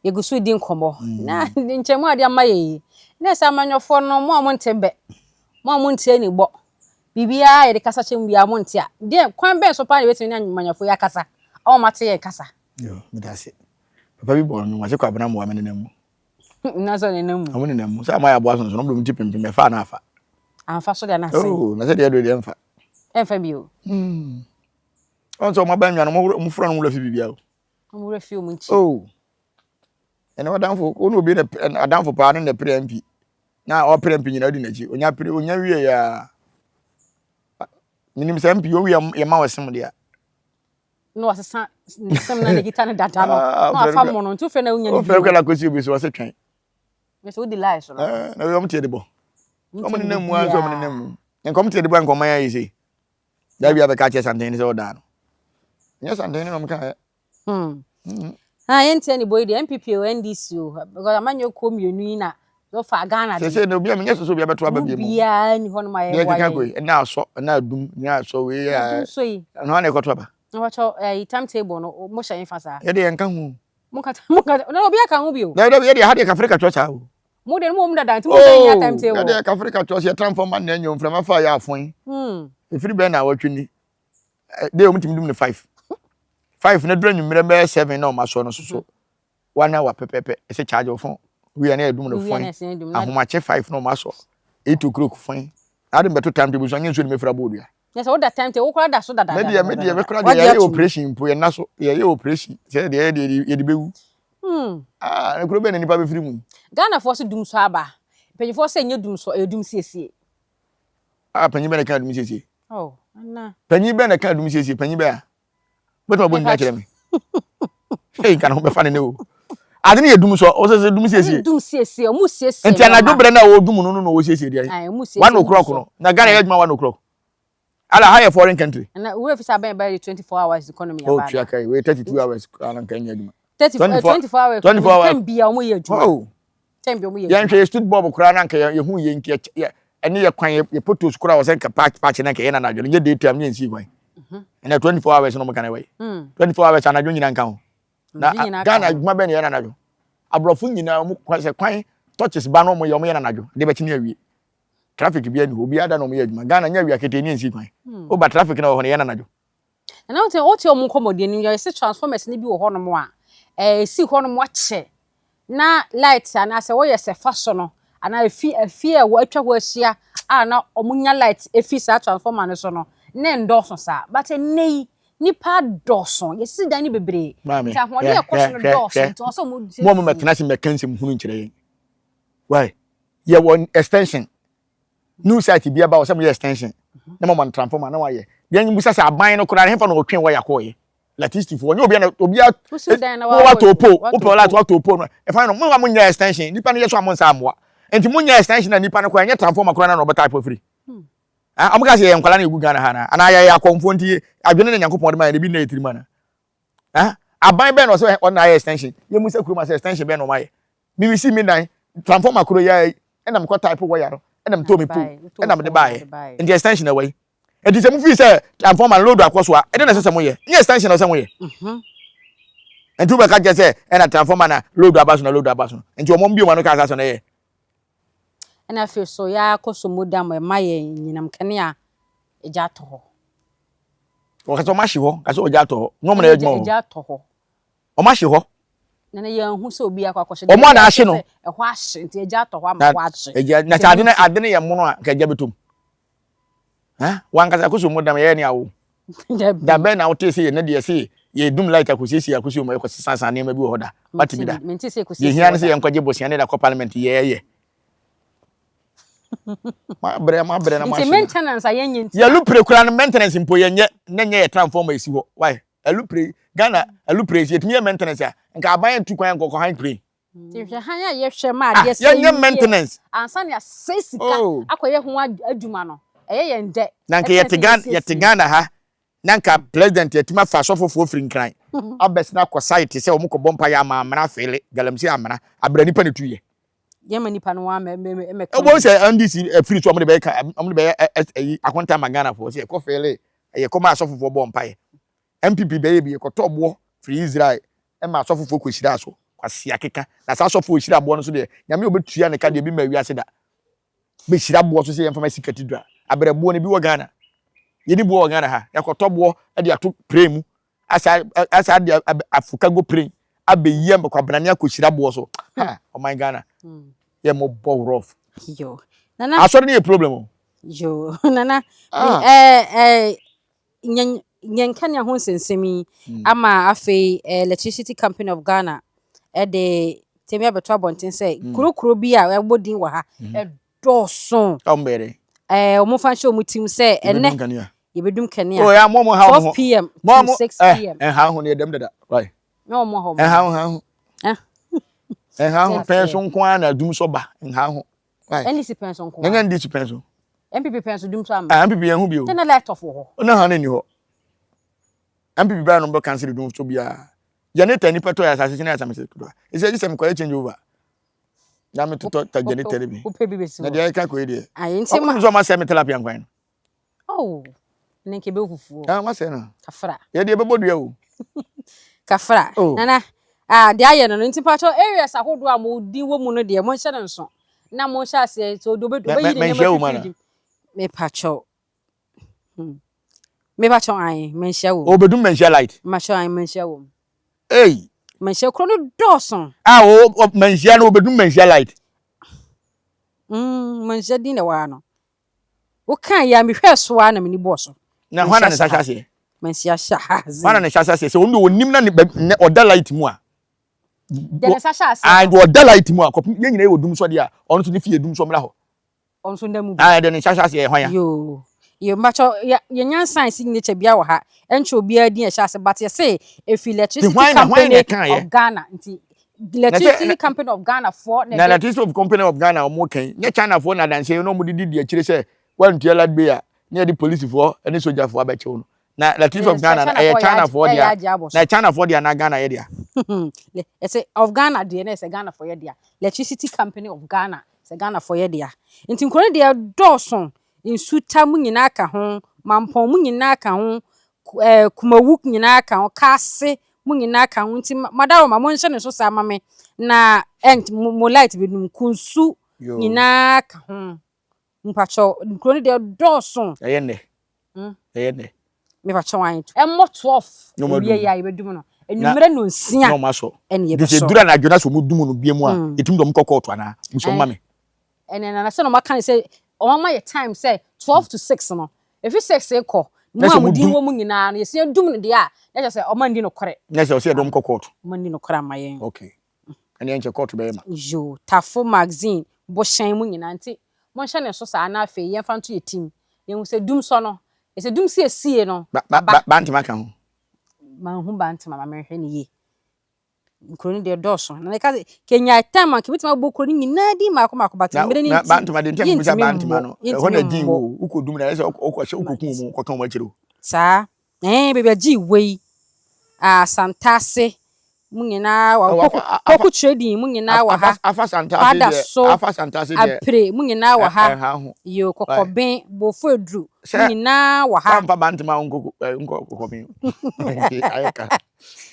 yɛgu so redi nkɔmmɔ. Na nkyɛmu a wɔde ama yɛn yi, na ɛsɛ amanyɔfoɔ no, mo a monte bɛ, mo a monte anibɔ, biribiara a yɛde kasa kyerɛ mo biara monte a, deɛ kwan bɛn so paa na yɛbɛtumi ne amanyɔfoɔ yi akasa ama wɔate yɛn kasa? Yo, meda ase. Papa bi bɔ nnwom ase kɔ abena mmoa me nenam mu. Na sɛ nenam mu. Ɔmo nenam mu. Sɛ ama yɛ aboa sonson, ɔmo de ɔmo ti pimpim ɛfa anaa afa. Amfa so deɛ na asɛe. Oh, na sɛ deɛ ɛdɔ deɛ ɛmfa. Ɛmfa bio. Hmm. Ɔn sɛ ɔmo aba nnwa no, ɔmo fura no ɔmo wura fi biribiara o. Ɔmo wura fi ɔmo nkyi. Oh. Ɛnna ɔdanfo, wo ne obi na adamfo paa no na pere MP. Na ɔpere MP nyina odi n'akyi. Onya pere, onya wie ya. Menim sɛ MP owie yɛ ma ɔsem deɛ. na wasesa ne sɛm na ne kita ne dada no ah, na wafa mo no nti wofrɛ na wonya ne wofrɛ kora kɔsi obi so ɔsɛ twɛn mɛ wodi lie so no eh, na wɔn tie de bɔ wɔn nenam mu ara nso wɔn nenam mu nka wɔn tie de bɔ nka wɔn ayɛ sei dabi abɛka kyerɛ santen ne sɛ ɔdaa no nyɛ santen ne na wɔn ka yɛ hmm. hmm. Ah, yɛntia ne bɔ yi deɛ npp o ndc o because amanyɔ kuo mmienu yi na so far Ghana de. Sese na obi a menyɛ sɛ obi abɛto aba bi mu. Obiara ni hɔ nom a yɛboa yɛn. Deɛ ɛna asɔ ɛna adum nyɛ asɔ wei yɛ. Adum so yi. Ɛno ana ɛkɔto aba. Na wɔkyɛ ɛyi time table no mo hyɛ nfa saa. Yɛde yɛn ka ho. Mo ka mo ka na obi aka ho bi o. Dabi dabi yɛde ha deɛ kafre katwa saa o. Mo de mo mu dada nti mo sɛ nya time table. Yɛde kafre katwa sɛ yɛtra mfam ma na nyɛ mframa fa yɛ afon. Hmm. Efiri bɛn na awɔtwe ni. De wɔn tumi dum ne 5. 5 na dura nwummerɛ bɛyɛ 7 na wɔn asɔ no soso. One hour pɛpɛpɛ ɛsɛ charge wo phone wia na yɛdum no fɔn ahomakye 5 na ɔma asɔ 8 o'clock fɔn ade mbɛto time table so anyɛ nsuo ne mɛfira bɔɔl dua. Yɛ sɛ woda time table wokora da so dada. Medeɛ medeɛ mekora deɛ yɛyɛ operation mpo yɛn na so yɛyɛ operation sɛ deɛ yɛ deɛ yɛde bɛwu. Hmm. Ah, ne kuro bɛn na nipa bɛfiri mu. Ghanafoɔ so dum so aba. Mpanyinfoɔ sɛ nyɛ dum so ɛyɛ dum siesie. Ah, panyin bɛn na ɛka dum siesie. Oh, ana. Panyin bɛn na ɛka dum siesie panyin bɛn a. Wobɛtumi abɔ nnua kyerɛ me. Ei, nka ne ho bɛfa ne ne o. Ade no yɛ dum sɔ, ɔsɛ sɛ dum siesie. Dum siesie, ɔmo siesie. Nti anadwo berɛ no a wɔdum no no na wɔsiesie deɛ. 1 o'clock no. Na Ghana yɛ adwuma 1 o'clock. Ala ha yɛ foreign country. Na wura fi sɛ abɛn bɛyɛ 24 hours economy aba. Oh, tua kai, wei 32 hours koraa na nka nyɛ adwuma. 24 hours 24 hours. Time bia ɔmo yɛ adwuma. Oh. Time bia ɔmo yɛ adwuma. Yɛnhwɛ yɛ street bulb koraa na nka yɛ hu yɛ nka yɛ ɛne yɛ kwan yɛ potholes koraa wɔ sɛ nka patch patch na nka yɛ na anadwo no nyɛ day time ne yɛn si kwan. Ɛnna 24 hours na ɔmo ka na ɛwɔ yi. 24 hours anadwo nyinaa nka ho. Na Ghana adwuma bɛn na yɛ na anadwo. Aborɔfo nyinaa ɔmo kwan sɛ kwan torches ba no ɔmo yɛ ɔmo yɛ na anadwo de bɛkye ne awie. Traffic biara nni hɔ, obiara da na wɔyɛ adwuma. Ghana nyɛ awia ketee ne nsi kwan. Woba traffic na wɔ hɔ no, ɛyɛ anadwo. Na wote wote wɔn nkɔmmɔdie no, yɛse transformers no bi wɔ hɔnom a, ɛsi hɔnom akyɛ na light anaasɛ wɔyɛ sɛ fa so no anaa efi afie a atwa hɔ ahyia a na wɔnya light efi saa transformer no so no na ɛndɔɔso saa. But ɛnnɛ yi nipa dɔɔso, yɛsisi dan no bebree. Maame, Nti ahoɔden a ɛkɔ so no dɔɔso nti wɔn sɛ wɔn Mo a mo mɛtena ase mɛka nsɛm hunu nkyerɛ yɛn. Why? Yɛwɔ extension. New site bi aba wɔ sɛ mo yɛ extension. Na mo ma transformer na wayɛ. Yɛn busa sɛ aban no koraa hefa na ɔtwe wire kɔɔyɛ. Electricity foɔ nyɛ obi na obi a watɔ pole wopɛ light watɔ pole no ɛfa no mo a mo nyɛ extension nipa no yɛ so a mo nsa amoa nti mo nyɛ extension na nipa no koraa nyɛ transformer koraa na ɔbɛ type afiri. Ah, ɔmo ka sɛ yɛyɛ nkwadaa na yɛgu Ghana ha anaa? Anaa yɛyɛ akɔmfoɔ nti adwene na Nyankopɔn de ma yɛn ebi nna yɛ tirim anaa? Ah, aban bɛn na ɔsɛ ɔna ayɛ extension? Yɛn mu sɛ kurom asɛ extension bɛn na ɔmo ayɛ? Mimi si mi dan transformer koro yɛ ɛna mekɔ type wire no ɛna metɔ mi pole ɛna mede baayɛ nti extension ɛwɔ yi. Nti sɛ mo fi sɛ transformer load akɔ so a ɛdɛ na ɛsɛ sɛ mo yɛ? Nyɛ extension na ɛsɛ mo yɛ. Nti wobɛka kyerɛ sɛ ɛna transformer na load aba so na load aba so nti ɔmo mbie wɔn ano kaa saa so na ɛyɛ. Ɛna afei so yɛakɔ so mu dam ɛma yɛn nyinam kanea egya atɔ hɔ. Wɔka sɛ ɔmo ahye hɔ, ka sɛ ɔgya atɔ hɔ. Nyɛ ɔmo na ɛyɛ adwuma wɔ hɔ. Egya atɔ hɔ. Ɔmo ahye hɔ. Na na yɛn hu sɛ obi akɔ akɔhyɛ. Ɔmo a na ahye no. Ɛhɔ ahye nti egya atɔ hɔ ama hɔ ahye. Egya na sɛ ade no ade no yɛ mono a nka egya bɛtɔ mu. Ha wankasa akɔsɔ mu dam yɛyɛ ne awo. Da bɛn na wotee sɛ yɛn deɛ se yɛdum light akɔsiesie akɔsi mu yɛkɔsesasa nneɛma bi wɔ hɔ da. Wate bi da. Deɛ hia ne sɛ yɛnkɔgye bosea ne da kɔ parliament yɛyɛ. Mabrɛ mabrɛ na mahyɛ. Nti maintenance a yɛnyɛ nti. Yɛlupere koraa no maintenance mpo yɛnyɛ na nyɛ yɛ transformer esi hɔ. Why? Alupere Ghana alupere yɛtumi yɛ maintenance a nka aban ntu kwan nkɔkɔ han plane. Nti hwɛ hann a yɛhwɛ ma adeɛ sɛe ah, yɛnyɛ maintenance. Ansa na yɛasɛe sika oh. akɔyɛ ho adwuma no, ɛyɛ yɛn dɛ. Na nka yɛte Ghana, yɛte Ghana ha na nka president yɛtumi afa asɔfofoɔ firi Nkran abɛsena akɔ site sɛ wɔn kɔbɔ mpa yɛ ama amena afeele galamsey amena abira nipa ne tu yɛ. Yɛma nipa no wɔn mɛka. Ɛbɛn sɛ NDC afiri so wɔn de bɛyɛ ka wɔn de bɛyɛ ɛyi akonta ama Ghana foɔ sɛ yɛkɔ feele yɛkɔ ma asɔfofoɔ bɔ mpa yɛ. NPP bɛyɛ bi, yɛkɔtɔɔ boɔ firi Israel ma asɔfofoɔ kɔhyiraa so. Kwasea keka. Na saa asɔfoɔ a ɔhyira boɔ no nso deɛ, Nyame a ɔbɛtua ne ka deɛ bi mmaa wiase da. Bɛhyira boɔ so sɛ yɛmfa ma si cathedral. Abrɛ boɔ no bi wɔ Ghana. Yɛni boɔ wɔ Ghana ha. Yɛkɔtɔ boɔ de ato plane mu. Asa asa de afo cargo plane abɛyi ama kwabrane akɔhyira boɔ so. Ha, ɔman Ghana. Yɛ mɔbɔ rough. Yo. Nana. Asɔre no yɛ problem o. Yo. Nana. Ah. Eh, eh, Yɛn yɛn nkanea ho nsɛnsɛm yi mm. ama afei eh, Electricity Company of Ghana ɛde tɛmi abɛto abɔnten sɛ mm. kuro kuro bi a ɛbɔ din wɔ ha mm. ɛdɔɔso. Ɛɛ wɔn fa nhyɛ wɔn tirim sɛ ɛnɛ yɛbɛdum kanea. Oh, yeah, mo mo ha 12 pm to 6 pm. Ɛha ho ne yɛdɛm dada. Right. Na wɔn ha wɔn. Ɛha ho ha ho. Ɛha ho pɛn so nko ara na dum so ba. Ɛha ho. NDC pɛn so nko ara. Ɛnyɛ NDC pɛn so. NPP pɛn so dum so ama. Ah, NPP yɛn ho bio. Tɛnɛ light off wɔ hɔ. Ɔna ha ne ni hɔ. NPP bɛyɛ no bɛ cancel dum so biara. Generator nipa tɔ yɛ asase sini asame sɛ kudu. Ɛsɛ ɛgye sɛ mekɔyɛ change over. Na me totɔ ta generator bi. Wopɛ bi bɛsi hɔ. Na deɛ ɛka kɔ yi deɛ. Ayi nti ma. Ɔmo sɛ ɔmo asɛ me tilapia nkwan no. Oh, ne nke bɛ fufuo. Ah, ɔmo asɛ no. Kafra. Yɛ deɛ bɛbɔ dua o. Kafra. Oh. Nana, ah, deɛ ayɛ no no nti patro areas ahodoɔ a mo din wɔ mu no deɛ monhyɛ no nso. Na monhyɛ aseɛ sɛ ɔde ɔbɛyi ne nneɛma fifiri di. Me patro. Hmm. Me patro ayi, menhyia wɔ mu. Obedum menhyia light. Matro ayi, menhyia wɔ mu. Ei. Manhyia kuro no dɔɔso. Ah, o, o manhyia no obedum manhyia light. Manhyia din na ɛwɔ ha no. Wokaa yi a mehwɛɛ so ara na m'ani bɔɔ so. Na hwan na ne nsa hyɛ aseɛ? Manhyia hyɛ ase. Hwan na ne nsa hyɛ aseɛ? Sɛ ɔno deɛ ɔnim na ne ɔda light mu a. Deɛ ne nsa hyɛ aseɛ. Ah, deɛ ɔda light mu a kɔpem yɛn nyinaa yɛ wɔ dum sɔ deɛ a ɔno nso ne fie dum sɔ mmra hɔ. Ɔno nso nda mu bi. Ah, deɛ ne nsa hyɛ aseɛ yɛ hwan ya? Yoo. Yoo, mpakyɛ yɛ yɛnya sign signature bia wɔ ha. Ɛnkyɛ obiara din ɛhyɛ ase but yɛse efi Electricity Company of Ghana nti Electricity Company of Ghana foɔ na ɛde. Electricity Company of Ghana wɔn kan nyɛ China foɔ na adanseɛ yi na wɔn didi di akyire sɛ wɔntua light bill a ne yɛde polisifoɔ ne sogyafoɔ abɛkyew no na Electricity of Ghana ɛyɛ China foɔ dea na China foɔ dea na Ghana yɛ dea. Ɛsɛ of Ghana deɛ na ɛsɛ Ghana foɔ yɛ dea Electricity Company of Ghana sɛ Ghana foɔ yɛ dea nti nkuro no deɛ dɔɔso Nsuta mu nyinaa ka ho, Mampɔn mu nyinaa ka ho, ɛɛ Kumawu nyinaa ka ho, Kaase mu nyinaa ka ho. Nti Madaroma monhyɛ ne so saa ma me na ɛnt mo mo light bɛnum. Kunsu nyinaa ka ho. Mpakyɛw, nkuro no deɛ dɔɔso. Ɛyɛ nnɛ. Ɛyɛ nnɛ. Mepakyɛw ae. Ɛmmɔ 12 awia yi a yɛbɛdum no. Anwummerɛ nnɔnsia Na wɔn asɔ. ɛna Nti sɛ yɛbɛsɔ. ɛduru anadwo na sɛ wɔn dum no biam a, yɛtumi de wɔn kɔ kɔɔto anaa? Bisa wɔn ma me. Ɛnɛ nana sɛ na wɔn aka no sɛ wɔn ama yɛ time sɛ 12 to 6 no. Ɛfiri 6 rekɔ, Na mo sɛ a mo wɔn din dum. wɔ mu nyinaa no yɛsi adum no deɛ a, na kyerɛ sɛ wɔn anni nokorɛ. Na sɛ wɔsɛ yɛde wɔn kɔ kɔɔto. Wɔn anni nokorɛ amma yɛn. Okay. Ɛnneɛ nkyɛ kɔɔto bɛyɛ ma. Yoo, Tafo Magazine, Bohyɛn mu nyinaa nti monhyɛ no nso saa na afei yɛmfa nto yɛ tim na yɛhu sɛ dum sɔ no, ɛsɛ dum siesie no Ba, ba, aba. ba, Bantama ka ho. Manhu Bantama ma menhwɛ no yie. Nkuro no deɛ dɔɔso. Na meka sɛ kɛnyae time a nka mɛtumi abobɔ kuro no nyinaa din mmaako mmaako but Na, mmerɛ no na nti Bantama deɛ nti a mebisa yɛntumi Bantama mmɔ, no, ɛhɔ yɛntumi na gyin mmɔ. wɔ o. Wokɔ dum na ɛyɛ sɛ wokɔ, wokɔ, wokɔku wɔn, wokɔka wɔn akyire o. Saa. Ɛɛ, baabi a gyee wei, ah, Santase, Mo nyinaa wɔ Ɛwɔ Poku afa afa Poku Trading mo nyinaa wɔ afa ha. afa Santase Kwada deɛ so afa Santase deɛ Apire mo nyinaa wɔ ɛ ha. ɛha ho. Yoo Why? Kɔkɔben Bofo Aduru mo Sɛ nyinaa wɔ ha. wamfa bantama a wonkɔ ɛ nkɔ kɔkɔben nti ayɛ ka.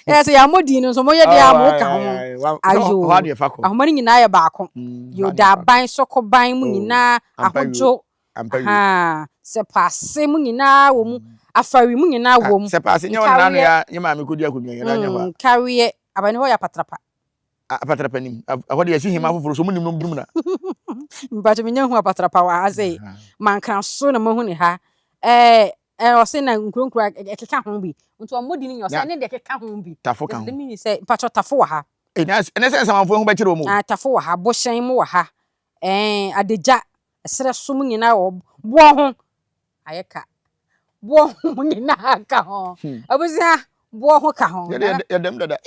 Ɛyɛ sɛ yɛammɔ din no nso moyɛ deɛ a Oh, moka ayi ho. ayi ayi wa sɛ hɔ Ayoo adeɛ fa kɔ. ahoma no nyinaa yɛ baako. Mm, Yoo hɔ adeɛ fa kɔ. Daban Sɔkɔban mo Oh, nyinaa ampa wie Ahodwo ampa wie. ahaa Sɛpaase mo nyinaa wɔ mu. Afari mo nyinaa Ah, wɔ mu. sɛ paase nyɛ wɔn nanu Nkareɛ ya nye maame kodi akonnwa yɛn anyɛ hɔ a. Nkareɛ abani hɔ yɛ apatrapa. Apatrapa nim. Ɛhɔ deɛ yɛsi hema foforɔ so ɔmo nim nom dum na. Mpakyɛ menya hu apatrapa wɔ ha sei. Mankraso na mahu ne ha. Ɛɛ ɛɛ ɔse na nkuro nkuro a ɛkeka ho bi. Nti ɔmmɔ din no nyɛ ɔse ɛne deɛ ɛkeka ho bi. Tafo ka ho. Just meaning sɛ mpakyɛ tafo wɔ ha. Ɛnɛ sɛ nsamanfoɔ ho bɛkyerɛ wɔn o. Ah tafo wɔ ha, bohyɛn mo wɔ ha. Ɛɛ adagya, ɛserɛ so mo nyinaa wɔ hɔ. Boɔ ho ayɛ ka. Boɔ ho nyinaa ka ho. Abusua, boɔ ho ka ho. Yɛde yɛdɛm dada.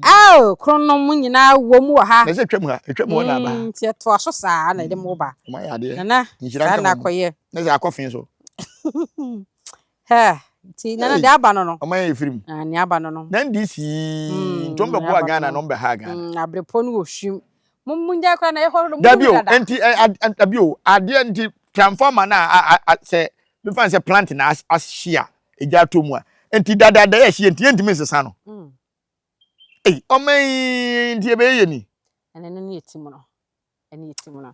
Oh, kronom nyinaa wɔ mu wɔ ha. Na sɛ twam ha, twam hɔ na aba. Nti ɛtoa so saa na ɛde mo ba. Wɔn ayɛ adeɛ. Nana, saa na akɔyɛ. Na sɛ akɔ fi so. Ha, nti nana deɛ aba no no. Wɔn ayɛ firim. Ah, nea aba no no. Na NDC nti wɔn bɛboa Ghana na wɔn bɛha Ghana. Abrepɔ no wɔ hwim. Mo mo ngyae koraa na ɛhɔ no mo Dabi o, nti dabi o, adeɛ nti transformer na sɛ mefa sɛ plant na ahye a egya atɔ mu a nti dadaada yɛ hye nti yɛntumi nsesa no. Ei, ɔman yi nti ɛbɛyɛ yɛ ni. Ɛnɛ no ne yɛ ti mu no. Ɛne yɛ ti mu no.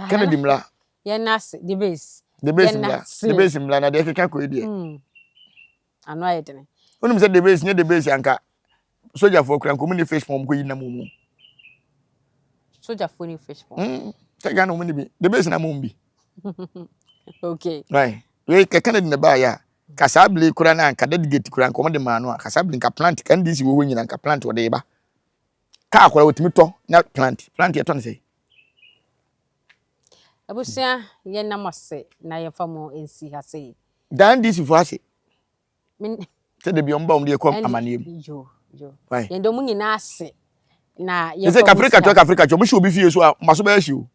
Kennedy mmra. Yɛn ase, the base. The base mmra. The base mmra na deɛ ɛkeka kɔ yi deɛ. Ano ayɛ dene. Wonim sɛ the base nyɛ the base anka sogyafoɔ kura nka wɔn ni fish pond kɔ yi nam wɔn mu. Sogyafoɔ ni fish pond. Sɛ Ghana wɔn ni bi the base na wɔn bi. Okay. Right. Wei kɛ Kennedy na baayɛ a ka saa bere kura na nka delegate kura nka wɔn de maa no a ka saa bere nka plant ka NDC wɔ hɔ nyina nka plant wɔde ba. Kaa kora wɔtumi tɔ na plant plant yɛtɔ no sɛ. Abusua yɛn nam ase na yɛfa mo nsi ha sei. Dan NDC fo ase. Sɛ de bi ɔmo ba ɔmo de kɔ amaneɛ mu. Yo yo. Yɛn de ɔmo nyinaa ase na yɛfa mo kafiri katwɔ kafiri katwɔ ɔmo hyɛ obi fie so a ɔmo aso bɛyɛ hye o.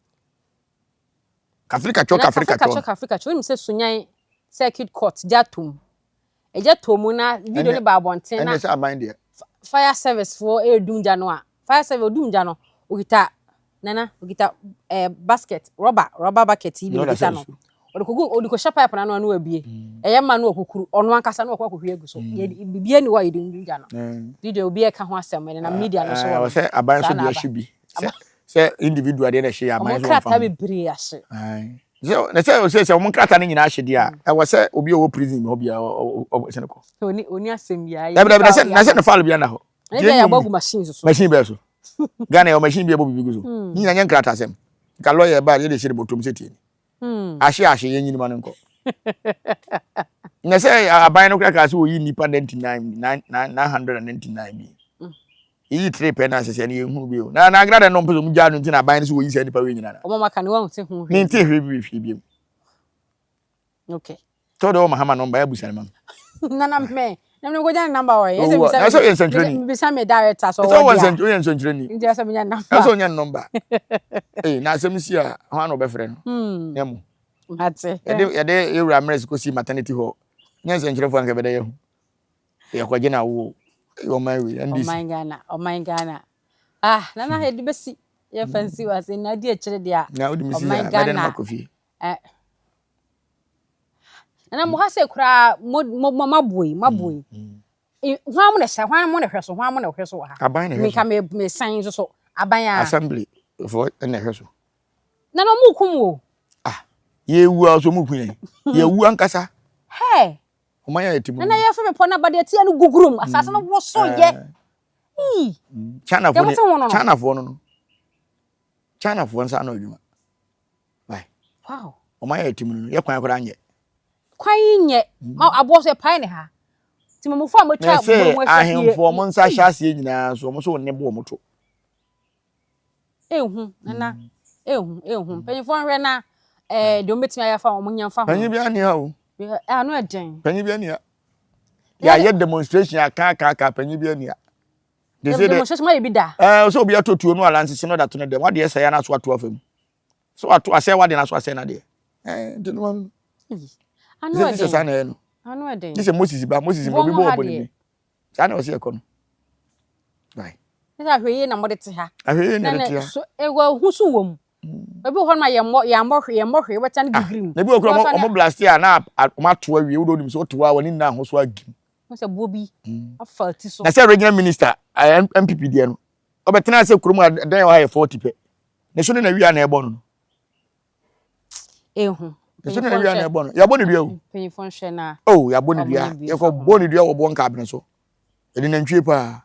Kafiri katwɔ kafiri katwɔ. Kafiri katwɔ wonim sɛ Sunyan circuit court gya tom. Egya tɔ mu na video no ba abɔnten na ɛnɛ sɛ aban deɛ. Fire service foɔ ɛredum gya no a fire service odum gya no okita nana okita ɛɛ eh, basket rɔba rɔba bucket yi bi na okita no ɔde kogu ɔde kɔhyɛ pipe n'ano ano abie mm. ɛyɛ ma no ɔkukuru ɔno ankasa no ɔkɔ akɔhwie agu so mm. yɛ biribi ani hɔ a yɛde dum gya no mm. video obi ɛka ho asɛm ɛne na media no so wɔ no sɛ aban so de ahye bi sɛ sɛ individual deɛ na ɛhye yɛ aban so wɔn fa ho krataa bebree ahye. Sɛ na sɛ sɛ sɛ wɔn nkrataa no nyinaa ahye deɛ a ɛwɔ sɛ obi a ɔwɔ prison hɔ biara ɔsɛ no kɔ. Oni oni asɛm biara. Dabi dabi na sɛ na sɛ ne file biara na hɔ. Ɛna bi a yɛabɔ agu machine so. Machine bɛɛ so. Ghana yɛ machine bi a ɛbɔ biribi gu so. Ne nyinaa nyɛ nkrataa asɛm. Nka lawyer ɛba a yɛde hyɛ ne bɔtɔm sɛ tie ni. Ahye ahye yɛn nyinima no nkɔ. Na sɛ aban no koraa kaa sɛ wɔyi nnipa 99 999 bi. Eyi tire pɛ na asese no yɛnhunu bio. Na na agrada no mpɛ sɛ wɔn gyaa no nti na aban no sɛ wɔyi saa nipa wei nyinaa. Wɔn aka no wɔn te ho hwee. Mente hwee bi hwee bio. Okay. Tɔ de wɔ Mahama nɔmba ya busa ne ma. Nana mɛ na mɛ kɔgya ne namba wɔ yɛ. Ɛsɛ bisa na sɛ ɔyɛ nsɛntwerɛni. Bisa me director sɛ ɔwɔ deɛ. Ɛsɛ ɔyɛ nsɛntwerɛni. Nti ɛsɛ menya namba. Ɛsɛ ɔnya ne nɔmba. Ee na asɛm si a hwan na ɔbɛfrɛ no. Nyɛ mo. Mate. Yɛde yɛde yɛwura mmerɛ kɔsi maternity hɔ. Nyɛ nsɛntwerɛfoɔ anka bɛda yɛ ho. Yɛkɔgye na awo o. Ɔman wei NDC. Ɔman Ghana, ɔman Ghana. Ah, nana yɛde bɛsi yɛfa nsi wɔ ase na adi akyire deɛ a. Na wode me si a mɛdɛ no makɔ fie. Eh. Nana mo ha sɛ koraa mo mo mo maboe maboe. Hwan mo na hyɛ hwan mo na hwɛ so hwan mo na hwɛ so wɔ ha. Aban na hwɛ so. Minka me me san nso so aban a. Assembly foɔ na hwɛ so. Na na ɔmo kum wo. Ah, yɛwu a ɔsɛ ɔmo ku yɛn. Yɛwu ankasa. Hey. Ɔmo ayɛ yɛ ti mu. Na na yɛfɛ bepɔ na abadeɛ tia no gugurum. Asase no woso yɛ. Ii. Chinafoɔ ne Chinafoɔ no no. Chinafoɔ nsa ano adwuma. Why? Wow. Ɔmo ayɛ yɛ ti mu no yɛ kwan koraa nyɛ. Kwan yi nyɛ. Ma aboɔ so yɛ pae ne ha. Ti mo mufo a mo atwa mo ho ahyia. Ahemfo ɔmo nsa hyɛ aseɛ nyinaa so ɔmo so wɔn ne bo ɔmo to. Ehu nana ehu ehu mpanyinfoɔ nhwɛ na ɛɛ deɛ wɔbɛtumi ayɛ afa wɔn nyɛ nfa ho. Panyin bi ani ha o. Ano ɛdɛn. Panyin bi ani ha. Yɛayɛ demonstration aka aka aka panyin bi ani ha. Demonstration ayɛ bi da. Ɛɛ sɛ obi ato tuo no alansese no da to no dɛm wadeɛ sɛ ya na so ato afa mu. So ato asɛ wadeɛ na so asɛ na deɛ. Ɛɛ nti no no. Ano ɛdɛn. Sɛ saa na ɛyɛ no. Ano ɛdɛn. Gye sɛ Moses ba Moses ma obi bɔ ɔbɔ ne bi. Saa na ɔsɛ ɛkɔ no. Right. Ne sɛ ahwɛyie na mode te ha. Ahwɛyie na yɛde te ha. So ɛwɔ ho so wɔ mu. Ebi wɔ hɔ no ma yɛmmɔ yɛmmɔ hwee yɛmmɔ hwee wobɛta no gigiri mu. Na ebi wɔ kura ɔmo ɔmo blast a na ɔmo ato awie wodɔ onim sɛ wote hɔ a wɔne nyinaa ho so agim. Mo sɛ boɔ bi afa ti so. Na sɛ regional minister NPP deɛ no ɔbɛtena sɛ kurom a dan wɔ ha yɛ 40 pɛ. Ne so ne na wia na ɛbɔ no no. Ehu. Ne so ne na wia na ɛbɔ no. Yɛabɔ ne dua o. Mpanyinfoɔ nhwɛ na. Oh yɛabɔ ne dua. Yɛkɔ bɔ ne dua wɔ bɔ nkaabene so. Yɛde nantwie paa.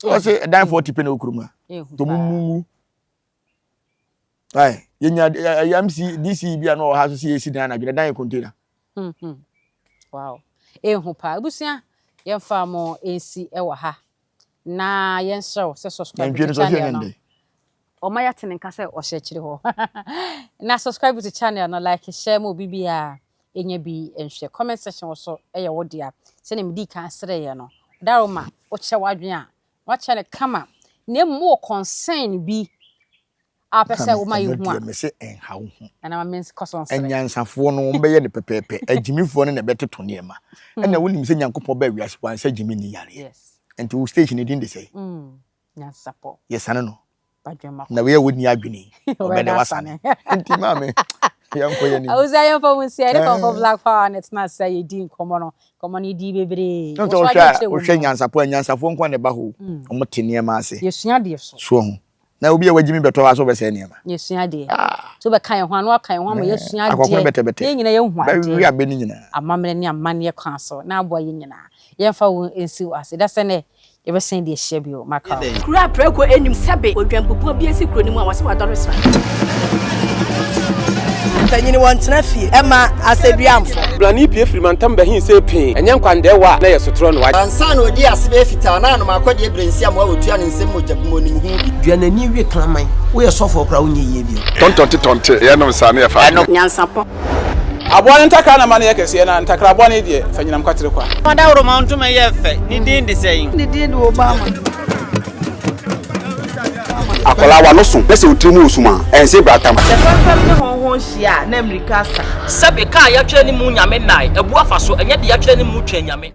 Ɔse ɛdan 40 pɛ na ɛwɔ kurom ha. Nti ɔmo mu Ayi, yɛnya ɛyɛ MC DC bi a na ɔwɔ ha so sɛ yɛsi dan anadwo na dan yɛ container. Hmm, hmm. Wow. Ehu paa. Abusua, yɛmfa mo nsi wɔ ha. Na yɛnsrɛ wo sɛ subscribe to channel no. Ɔma yɛate ne nka sɛ ɔhyɛ akyire hɔ. Na subscribe to channel no, like, share ma obi biara ɛnya bi nhwɛ. Comment section wɔ so ɛyɛ wo dea. Sɛnea medi kan srɛeɛ no, Daroma, wokyɛ w'adwene a, wakyɛ no kama. Na mmom wowɔ concern bi a wopɛ sɛ woma yɛhu a. Ɛno deɛ mese ɛnha wo ho. Nana ma menkɔ so nsrɛ. Anyansafoɔ no wɔbɛyɛ no pɛpɛɛpɛ. Agyimifoɔ no na ɛbɛtoto nneɛma. Ɛna wonim sɛ Nyankopɔn baa wiase wansa gyimi nni yareɛ. Nti wo station no din de sɛn? Nyansapɔ. Yɛsane no. Badwemma. Na wei a wɔnni adwene yi, ɔbɛn dɛ wasane. Nti maame, yɛnkɔ yɛn anim. Awusa yɛmfa mu nsia yɛne Kɔmfɔ Black Power na ɛtena ase a yɛdi nkɔmmɔ no. Nkɔmmɔ no yɛdii bebree. Sɛ wohwɛ a, wohwɛ nyansapɔ a, nyansafoɔ nko ara na ɛba hɔ o. Wɔte nneɛma ase. Yɛsua adeɛ so. So ho. Na obi a wagyimi bɛtɔ hɔ a sɛ ɔbɛsɛe nneɛma. Yɛsua adeɛ. Sɛ wobɛka yɛn ho a na waka yɛn ho ama yɛasua adeɛ. Akɔkono bɛtɛbɛtɛ. Na yɛn nyinaa yɛahu adeɛ. Bɛwe abɛ no nyinaa. Amammerɛ ne amanneɛ kwan so na aboa yɛn nyinaa. Yɛmfa wo nsi wo ase. Dasɛ nnɛ Yɛbɛsan de ahyia bio. Maka wo. Kuro a prako nnim sɛbe odwanbubuo bi asi kuro no mu a wɔse wadɔre sra. Mpanyin wɔntena fie mma asɛduamfo. Blani pue firi mantam bɛhee sei pee, ɛnyɛ nkwandɛɛwa a na ɛyɛ sotorɔ na wagye. Ansa na ɔdii ase bɛyɛ fitaa na anom akɔdeɛ berɛ nsi amoa wɔtua ne nsam mogya bi mu ɔnim ho bi. Dua n'ani we kraman. Woyɛ sɔfoɔ koraa wonyɛ yie bio. Tɔntɔnte tɔnte yɛnom saa ne yɛfa adwene. Nyansapɔ. Aboa no ntakra na ma no yɛ kɛseɛ, na ntakra bɔne deɛ, fa nyinam kwatere kwa. Ɔdawuroma ntoma yɛ fɛ, ne din de sɛn? Ne din de Obama. Akwadaa w'ano so na sɛ wo tiri mu wɔ sum a, ɛnse bratam. Sɛ fɛmfɛm ne hɔnhɔn hyia a, na mmirika asa. Sɛbe, ka a yɛatwerɛ ne mu Nyame nnae, abu afa so, ɛnyɛ deɛ yɛatwerɛ ne mu Twɛn Nyame.